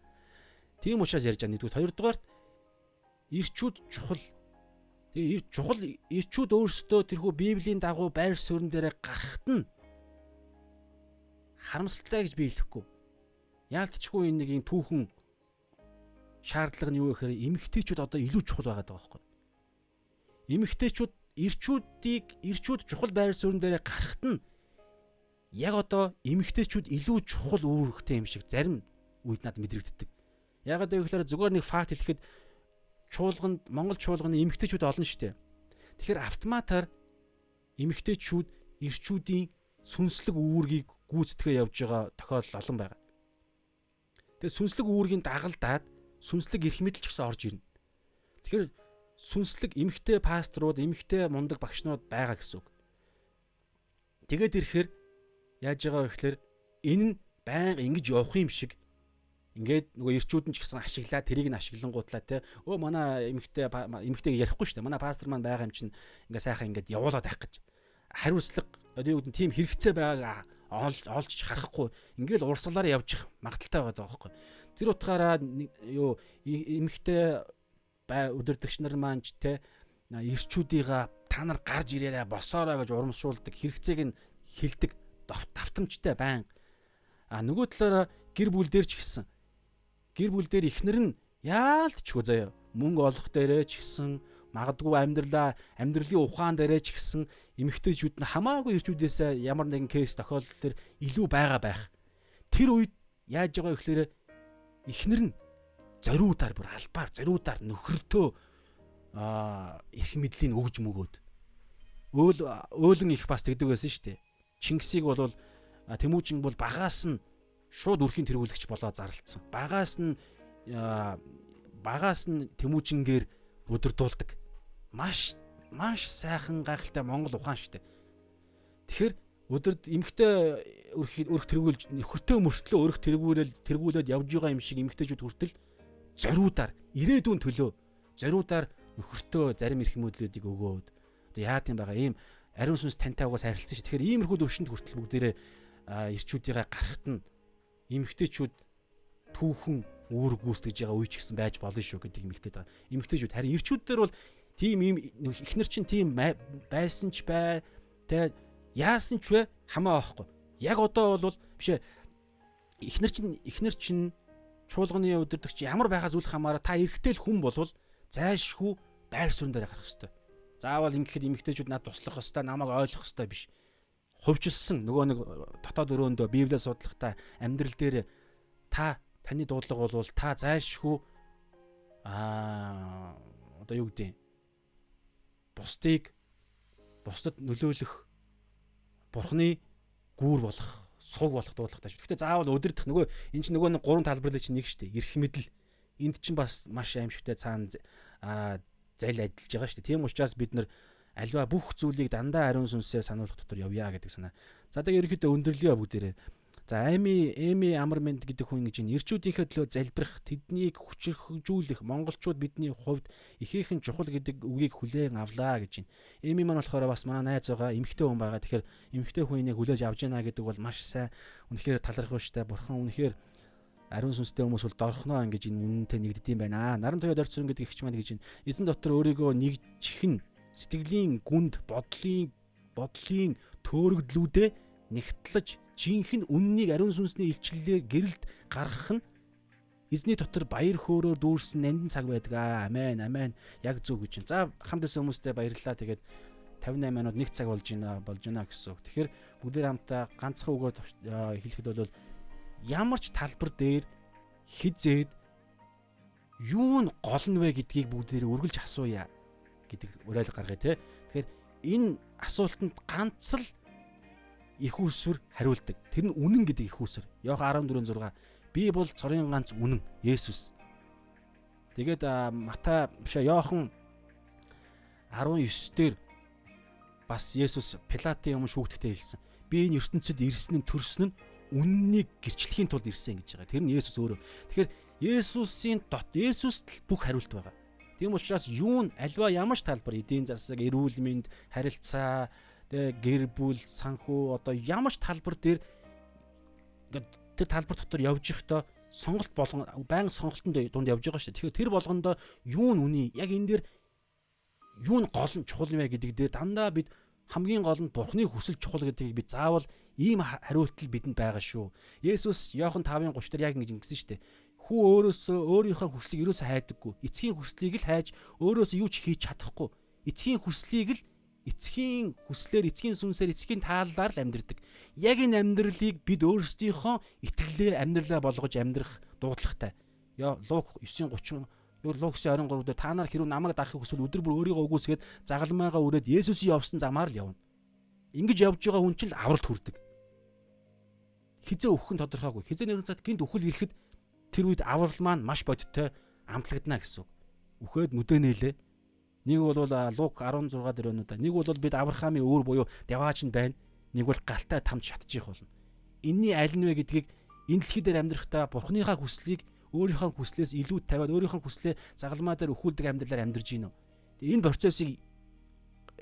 Тийм учраас ярьж байгаа нэгдүгээр. Хоёрдугаарт ирчүүд чухал. Тэгээ чухал ирчүүд өөрсдөө тэрхүү Библийн дагуу байр суурин дээрээ гарахт нь харамсалтай гэж би хэлэхгүй. Яалтчгүй энэ нэг юм түүхэн шаардлага нь юу гэхээр эмэгтэйчүүд одоо илүү чухал байгаад байгаа байхгүй. Эмэгтэйчүүд ирчүүд чухал байр суурин дээрээ гарахт нь яг одоо эмэгтэйчүүд илүү чухал үүрэгтэй юм шиг зарим үед надад мэдрэгддэг. Ягаад гэвэл зүгээр нэг факт хэлэхэд чуулганд Монгол чуулганы эмэгтэйчүүд олон шүү дээ. Тэгэхээр автоматар эмэгтэйчүүд ирчүүдийн сүнслэг үүргийг гүйцэтгэе явж байгаа тохиолдол олон байгаа. Тэгээ сүнслэг үүргийн дагалдаад сүнслэг эрх мэдэл ч гэсэн орж ирнэ. Тэгэхээр сүнслэг эмэгтэй пасторууд, эмэгтэй мундаг багшнууд байгаа гэсэн үг. Тэгээд ирэхээр яаж байгаа вэ гэхээр энэ нь байнга ингэж явах юм шиг Ингээд нөгөө эрчүүд нь ч гэсэн ашиглаа, тэрийг нь ашиглангуутлаа те. Өө манай эмэгтэй эмэгтэйг ярихгүй шүү дээ. Манай пастор маань байгаа юм чинь ингээ сайхан ингээд явуулаад байх гэж. Хариуцлага одоо юу гэдэг нь тийм хэрэгцээ байгааг олж харахгүй ингээл урсгалаар явж магадaltaй байгаа байхгүй. Тэр утгаараа юу эмэгтэй бай өдөрдөгч нар маань ч те эрчүүдийга та нар гарч ирээрээ босоорой гэж урамшуулдаг хэрэгцээг нь хилдэг давтамжтай байн. А нөгөө талаараа гэр бүл дээр ч гэсэн гэр бүл дээр эхнэр нь яалтчгүй заяа мөнгө олох дээрээ ч гэсэн магадгүй амьдралаа амьдралын ухаан дээрээ ч гэсэн эмэгтэйчүүд нь хамаагүй эрчүүдээсээ ямар нэгэн кейс тохиолдол төр илүү байгаа байх. Тэр үед яаж байгаа вэ гэхээр эхнэр нь зориудаар бүр албаар зориудаар нөхөртөө эрх мэдлийг өгж мөгөөд өөл өөлөн их бас тэгдэг байсан шүү дээ. Чингисийг бол Тэмүүжин бол багаас нь шууд өрхийн тэргүүлэгч болоо зарлцсан. Багаас нь Тэмүүжингээр удирдуулдаг. Маш маш сайхан гайхалтай Монгол ухаан шүү дээ. Тэгэхээр өдөрт эмэгтэй өрх тэргүүлж нөхөртөө мөртлөө өрх тэргүүлээд явж байгаа юм шиг эмэгтэйчүүд хүртэл зориудаар ирээдүйн төлөө зориудаар нөхөртөө зарим эрх мэдлүүдийг өгөөд одоо яад юм байгаа ийм ариун сүнс тантай угаас харилцсан шүү. Тэгэхээр иймэрхүү төвшөнд хүртэл бүгдээрээ эрчүүдийгээ гарахт нь эмэгтэйчүүд түүхэн үүрэг гүйцэтгэж байгаа үе ч гэсэн байж болно шүү гэдэг юм хэлэх гээд байгаа. Эмэгтэйчүүд харин эрчүүд дээр бол тийм ийм эхнэр чинь тийм байсан ч бай тэ яасан ч вэ хамаа байхгүй. Яг одоо бол биш ээ эхнэр чинь чуулганы удирдагч ямар байхаас үл хамаараа та эрэгтэй л хүн болвол зайлшгүй байр суурин дээр гарах ёстой. Заавал ингэхэд эмэгтэйчүүд надад туслах ёстой, намайг ойлгох ёстой биш. Хувьчилсан нөгөө нэг дотоод өрөөндөө Библиэс судлахдаа амьдрал дээр та таны дуудлага бол та зайлшгүй одоо юу гэдэг бусдыг бусдад нөлөөлөх бурхны гүүр болох суг болох дуудлагатай шүү. Гэхдээ заавал өдөрдөх нөгөө эн чинь нөгөө нэг гурван талбарлыг чинь нэг шүү дээ. Эрх мэдэл энд чинь бас маш аимшигтай цаана зал адилж байгаа шүү дээ. Тийм учраас бид нар альва бүх зүйлийг дандаа ариун сүнсээр сануулгах дотор явъя гэдэг санаа. За тэгээ ерөнхийдөө өндөрлөё бүгдээрээ. За Эми Амар Мэнд гэдэг хүн ингэж энэ эрчүүдийнхээ төлөө залбирах, тэднийг хүчрхэгжүүлэх монголчууд бидний хувьд ихээхэн чухал гэдэг үгийг хүлээн авлаа гэж байна. Эми маань болохоор бас манай найз байгаа, эмэгтэй хүн байгаа. Тэгэхээр эмэгтэй хүн энийг хүлээж авч байна гэдэг бол маш сайн. Үнэхээр талархав штэ. Бурхан үнэхээр ариун сүнстэй хүмүүс бол дорхноо ингэж энэ үнэнтэй нэгддэм байна. Наран туяа дорцсон гэдэг ихч маань гэж байна. Эзэн дотор өөрийгөө нэгжих нь сэтгэлийн гүнд бодлын төөрөгдлүүдээ нэгтлэж жинхэнэ үннийг ариун сүнсний илчлэлээр гэрэлд гаргах нь эзний дотор баяр хөөрөөр дүүрсэн нандин цаг байдаг. Амен, амен. Яг зөв гэж байна. За хамт байсан хүмүүстээ баярлалаа. Тэгээд 58 минут 1 цаг болж байна гэсэн үг. Тэгэхээр бүгдээр хамтдаа ганцхан үгээр хэлэхэд бол ямар ч талбар дээр хизээд юу нь гол нь вэ гэдгийг бүгдээрээ үргэлж асууя гэдэг уриалга гаргая те. Тэгэхээр энэ асуултанд ганц л их үүсвэр хариулдаг. Тэр нь үнэн гэдэг их үүсвэр. Иохан 14:6 би бол цорын ганц үнэн Есүс. Тэгээд Матай биш Иохан 19 дээр бас Есүс Пилатын өмнө шүүгдэхдээ хэлсэн. Би энэ ертөнцид ирсэн нь төрсөн нь үннийг гэрчлэхийн тулд ирсэн гэж байгаа. Тэр нь Есүс өөрөө. Тэгэхээр Есүсийн Есүст л бүх хариулт байгаа. Тийм учраас юу нь альва ямар ч талбар эдийн засаг, эрүүл мэнд, харилцаа, тэгээ гэр бүл, санхүү одоо ямар ч талбар дээр ингээд тэр талбар дотор явж ихдээ сонголт болгон байнга сонголтын дунд явж байгаа шүү дээ. Тэгэхээр тэр болгондоо юу нь үний яг энэ дээр юу нь гол нь чухал юм бэ гэдэг дээр дандаа бид хамгийн гол нь Бурхны хүсэл чухал гэдгийг бид заавал ийм хариулт л бидэнд байгаа шүү. Есүс Иохан 5:30 дээр яг ингэж ингэсэн шүү дээ. Хүү өөрөөсөө өөрийнхөө хүслийг ерөөсөө хайдаггүй. Эцгийн хүслийг л хайж өөрөөсөө юу ч хийж чадахгүй. Эцгийн хүслийг л эцгийн хүслээр, эцгийн сүнсээр, эцгийн тааллаар л амьдрдаг. Яг энэ амьдралыг бид өөрсдийнхөө итгэлээр амьдралаа болгож амьдрах дуудлагатай. Лук 9:30 Лук 9:23 дээр та нар хэрв намайг дагахыг хүсвэл өдөр бүр өөрийгөө үгүйсгээд загалмайгаа үрээд Есүсийн явсан замаар л явна. Ингэж явж байгаа хүн чинь л авралт хүрдэг. Хизээ өөхөх нь тодорхойгүй. Хизээ нэгэн цагт гинт үхэл ирэхэд тэр үед аврал маань маш бодиттой амтлагдана гэсэн үг. Үхээд нүдэ нээлээ. Нэг бол Лук 16 дээр өнөө да. Нэг бол бид Авраамийн өвөр буюу даваач нь байна. Нэг бол галтай тамд шатчих болно. Энийний аль нь вэ гэдгийг Энэ дэлхий дээр амьдрахдаа Бурхныхаа хүслийг өөрийнхөө хүслээс илүү тавиад өөрийнхөө хүслээ загалмаа дээр өхүүлдэг амьдралаар амьдарч гинөө. Тэгээ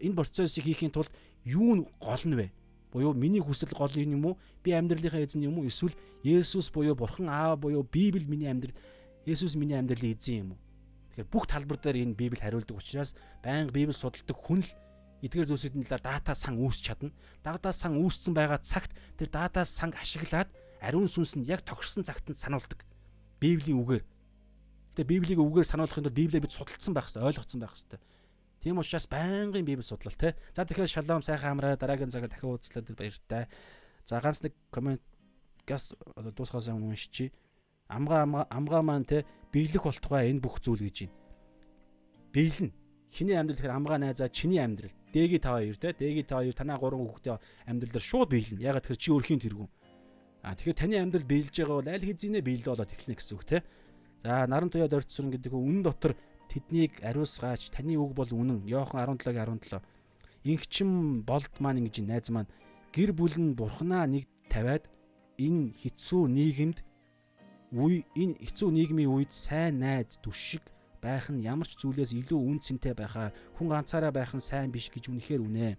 энэ процессыг хийхийн тулд юу нь гол нь вэ? Буюу миний хүсэл гол юм уу? Би амьдралынхаа эзэн юм уу? Эсвэл Есүс буюу Бурхан Аав буюу Библи миний амьдрал, Есүс миний амьдралын эзэн юм уу? Тэгэхээр бүх талбар дээр энэ Библи хариулдаг учраас байнга Библи судалдаг хүн л эдгээр зүйлсүүдийн талаар дата сан үүсч чадна. Дата сан үүссэн байгаа цагт тэр дата санг ашиглаад ариун сүнсэнд яг тохирсон цагт нь сануулдаг. Библийн үгээр. Гэтэ Библийг үгээр сануулахын тулд Библийг бид судалсан байх хэрэгтэй, ойлгоцсон байх хэрэгтэй. Тийм учраас байнгын Библи судлал те. За, тэгэхээр шалом, сайхан амраа, дараагийн цагаар дахин уулзлаа, баяртай. За, ганц нэг коммент газ одоо дуусахаас өмнө уншичи. Амгаа амгаа амгаа маань те, биелэх болтугай энэ бүх зүйл гэж байна. Биелнэ. Хиний амьдрал гэхээр амгаа найзаа, чиний амьдрал. Дэги та хоёр те. Дэги та хоёр, танаа гурван хүүхдээ амьдралаар шууд биелнэ. Ягаад тэгэхээр чи өрхийн тэргүүн. А тэгэхээр таны амьдрал биелж байгаа бол аль хэзээ биелээ болоод эхэлнэ гэсэн үг те. За, наран туяа дорцсон гэдэг үнэн дотор тэднийг ариусгаач, таны үг бол үнэн. Иохан 17-гийн 17. Инхчин болд маань ингэж найз маань гэр бүл нь бурхнаа нэг тавиад энэ хэцүү нийгмийн үед сайн найз дүшиг байх нь ямар ч зүйлээс илүү үн цэнтэй байхаа, хүн ганцаараа байх нь сайн биш гэж үнэхээр үнэ.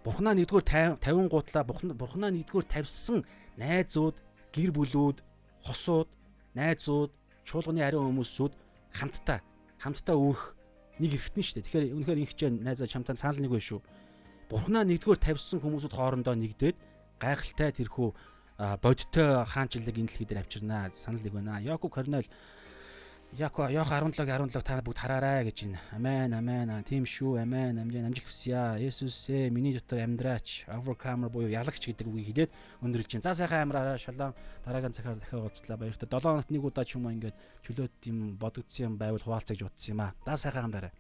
Бурхнаа нэгдүгээр 50 гутлаа бурхнаа нэгдүгээр тавьсан найзууд, гэр бүлүүд, хосууд, найзууд, чуулганы ариун хүмүүсүүд хамтдаа хамтдаа үүрэх нэг эрхтэн шүү дээ. Тэгэхээр үнэхээр инхчээ найзаа, чамтай санал нэг байх шүү. Бурхнаа нэгдүгээр тавьсан хүмүүсүүд хоорондоо нэгдээд гайхалтай тэрхүү бодиттой хаанчлалыг энэ дэлхий дээр авчирнаа. Санал нэг байна. Якуб Корнел Яко Йох 17-гийн 17 та бүгд хараарай гэж байна. Амен, амен. Тийм шүү. Амен. Амжин амжилт хүсье. Есүсээ, миний дотор амьдраач. Overcomer буюу ялагч гэдэг үгийг хэлээд өндөрлөж байна. За, сайхан амраарай. Шалом. Дараагийн цагаар дахиад уулзлаа. Баяртай. 7 хоногт нэг удаа ч юм уу ингээд чөлөөт юм бодогдсон юм байвал хуваалцаа гэж бодсон юм аа. За, сайхан амраарай.